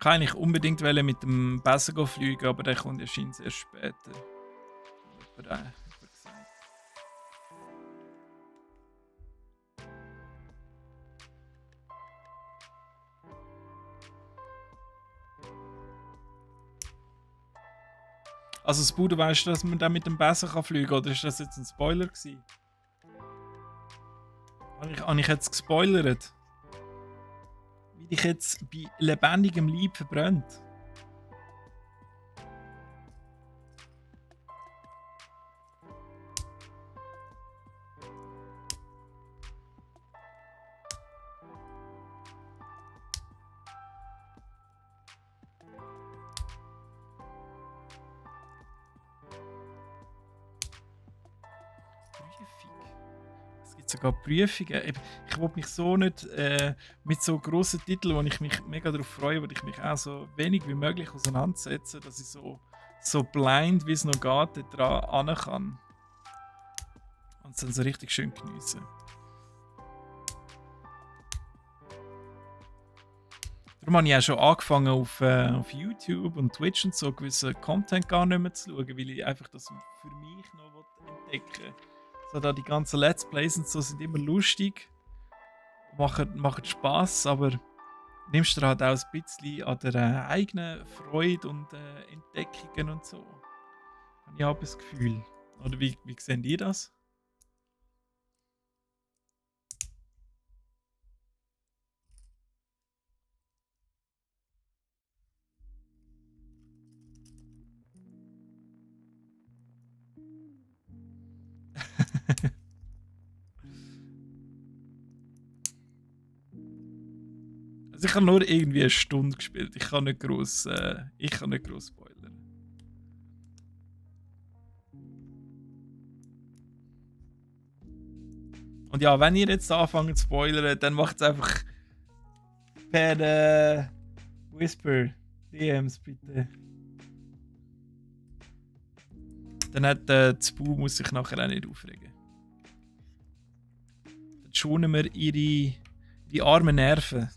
S1: kann eigentlich unbedingt mit dem Besser fliegen, aber der kommt erscheint erst später. Also das Bude, weißt du, dass man dann mit dem Besser fliegen kann? Oder ist das jetzt ein Spoiler gewesen? Habe ich jetzt gespoilert? Wie dich jetzt bei lebendigem Leib verbrennt? Sogar Prüfungen. Ich will mich so nicht mit so grossen Titeln, wo ich mich mega darauf freue, wo ich mich auch so wenig wie möglich auseinandersetze, dass ich so blind, wie es noch geht, dran kann. Und es dann so richtig schön geniessen. Darum habe ich auch schon angefangen auf YouTube und Twitch und so gewissen Content gar nicht mehr zu schauen, weil ich einfach das für mich noch entdecken will. So, da die ganzen Let's Plays und so sind immer lustig, machen Spass, aber nimmst du halt auch ein bisschen an der eigenen Freude und Entdeckungen und so. Habe ich auch das Gefühl. Oder wie seht ihr das? Also ich habe nur irgendwie eine Stunde gespielt. Ich kann nicht gross spoilern. Und ja, wenn ihr jetzt anfangt zu spoilern, dann macht es einfach per Whisper DMs bitte. Dann hat Zbu muss sich nachher auch nicht aufregen. Dann schonen wir ihre armen Nerven.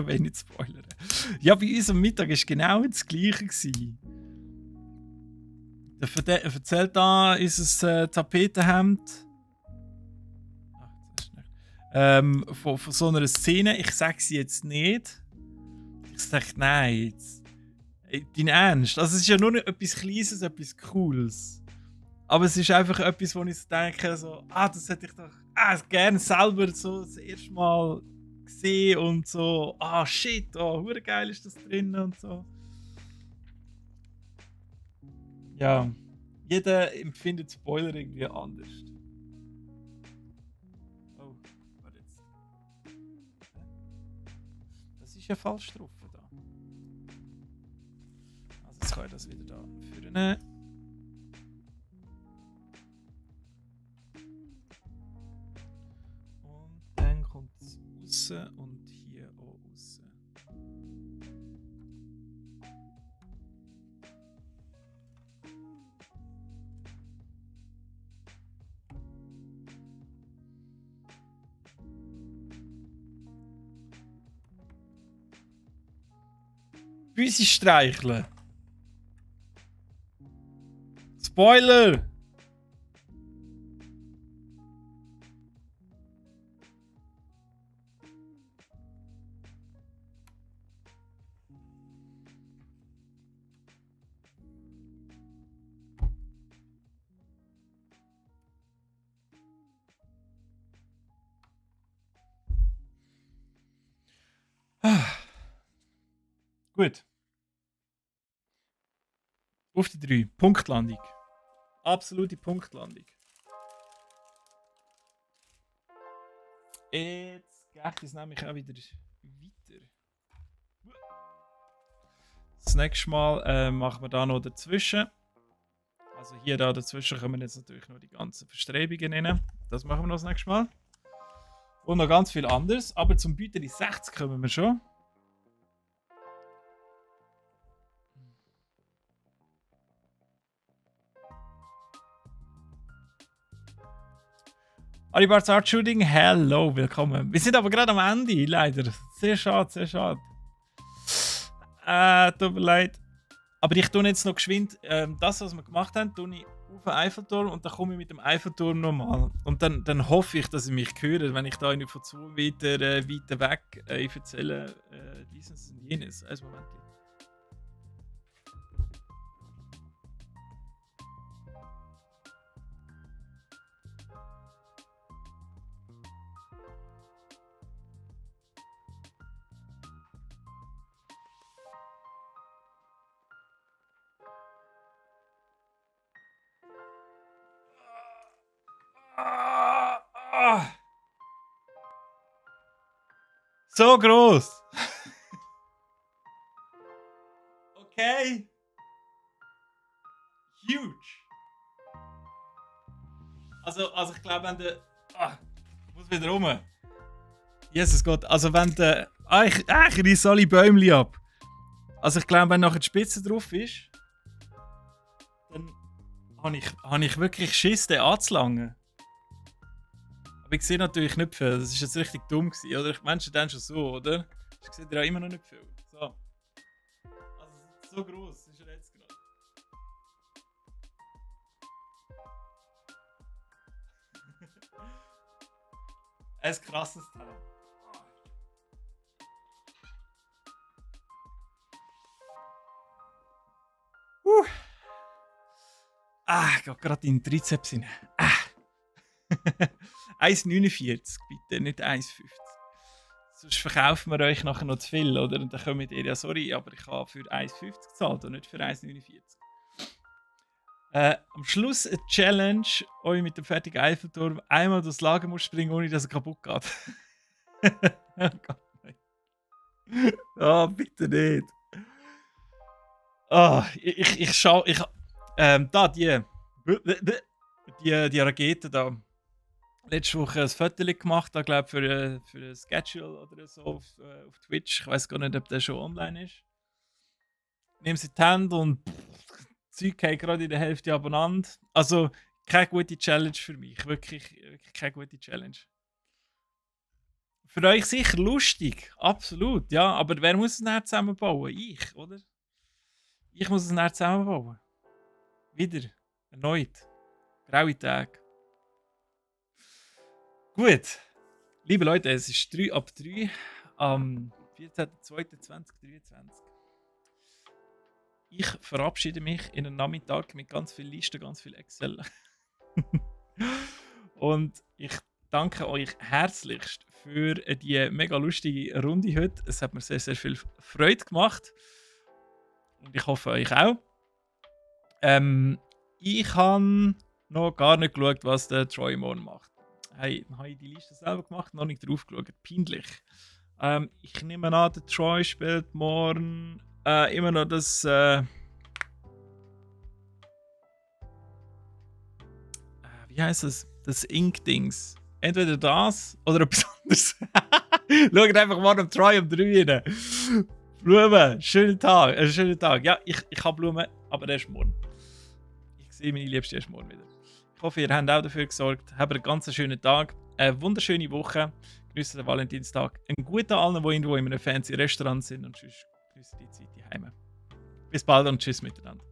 S1: Wenn nicht spoilern. Ja, bei uns am Mittag war genau das Gleiche. Der erzählt da unser Tapetenhemd von so einer Szene. Ich sage sie jetzt nicht. Ich sage, nein. Dein Ernst? Also, es ist ja nur etwas Kleines, etwas Cooles. Aber es ist einfach etwas, wo ich so denke, so, das hätte ich doch gerne selber so das erste Mal gesehen und so, shit, hure geil ist das drin und so. Ja, jeder empfindet Spoiler irgendwie anders. Oh, warte jetzt. Das ist ja falsch drauf da. Also jetzt kann ich das wieder da führen. Und dann kommt es raus und hier auch raus. Füße streicheln. Spoiler! Gut. Auf die 3. Punktlandung. Absolute Punktlandung. Jetzt geht es nämlich auch wieder weiter. das nächste Mal machen wir da noch dazwischen. Also hier da dazwischen kommen jetzt natürlich noch die ganzen Verstrebungen rein. Das machen wir noch das nächste Mal. Und noch ganz viel anderes. Aber zum Büteli 60 kommen wir schon. Alibars Art Shooting, hello, willkommen. Wir sind aber gerade am Ende, leider. Sehr schade, sehr schade. Tut mir leid. Aber ich tue jetzt noch geschwind das, was wir gemacht haben, tue ich auf den Eiffelturm und dann komme ich mit dem Eiffelturm nochmal. Und dann hoffe ich, dass ihr mich hört, wenn ich da von 2 Meter weiter weg erzähle, dieses und jenes. Also Moment. So groß. Okay. Huge. Also ich glaube, wenn der... ich muss wieder rum. Jesus Gott. Also wenn der... ich reiße alle Bäumchen ab. Also ich glaube, wenn nachher die Spitze drauf ist, dann habe ich wirklich Schiss, den anzulangen. Aber ich sehe natürlich nicht viel. Das war jetzt richtig dumm gewesen, oder? Ich meine, dann schon so, oder? Ich sehe ja immer noch nicht viel. So. Also so groß ist er jetzt gerade. Ein krasses Teil. Ich gehe gerade in den Trizeps rein. 1,49 bitte, nicht 1,50. Sonst verkaufen wir euch nachher noch zu viel, oder? Und dann kommt ihr ja, sorry, aber ich habe für 1,50 gezahlt und nicht für 1,49. Am Schluss eine Challenge, euch mit dem fertigen Eiffelturm einmal durchs Lager muss springen, ohne dass er kaputt geht. Oh, bitte nicht. Ich schaue, da, die Rakete da. Letzte Woche ein Foto gemacht, ich glaube für ein Schedule oder so auf Twitch. Ich weiß gar nicht, ob der schon online ist. Nehme sie in die Hand und das Zeug geht gerade in der Hälfte abeinander. Also keine gute Challenge für mich. Wirklich keine gute Challenge. Für euch sicher lustig, absolut, ja. Aber wer muss es nachher zusammenbauen? Ich, oder? Ich muss es nachher zusammenbauen. Wieder, erneut. Graue Tage. Gut, liebe Leute, es ist 3 ab 3 am 14.02.2023. Ich verabschiede mich in einen Nachmittag mit ganz vielen Listen, ganz viel Excel. Und ich danke euch herzlichst für die mega lustige Runde heute. Es hat mir sehr, sehr viel Freude gemacht. Und ich hoffe euch auch. Ich habe noch gar nicht geschaut, was der Troy morgen macht. Hey, habe ich die Liste selber gemacht, noch nicht drauf geschaut. Peinlich. Ich nehme an, der Troy spielt morgen immer noch das. Wie heißt das? Das Ink-Dings. Entweder das oder etwas anderes. Schaut einfach morgen am Troy um 3 rein. Blumen, schönen Tag. Schönen Tag. Ja, ich habe Blumen, aber erst morgen. Ich sehe meine Liebste erst morgen wieder. Ich hoffe, ihr habt auch dafür gesorgt. Habt einen ganz schönen Tag, eine wunderschöne Woche. Grüße den Valentinstag. Einen guten allen, die irgendwo in einem fancy Restaurant sind. Und tschüss, grüße die Zeit daheim. Bis bald und tschüss miteinander.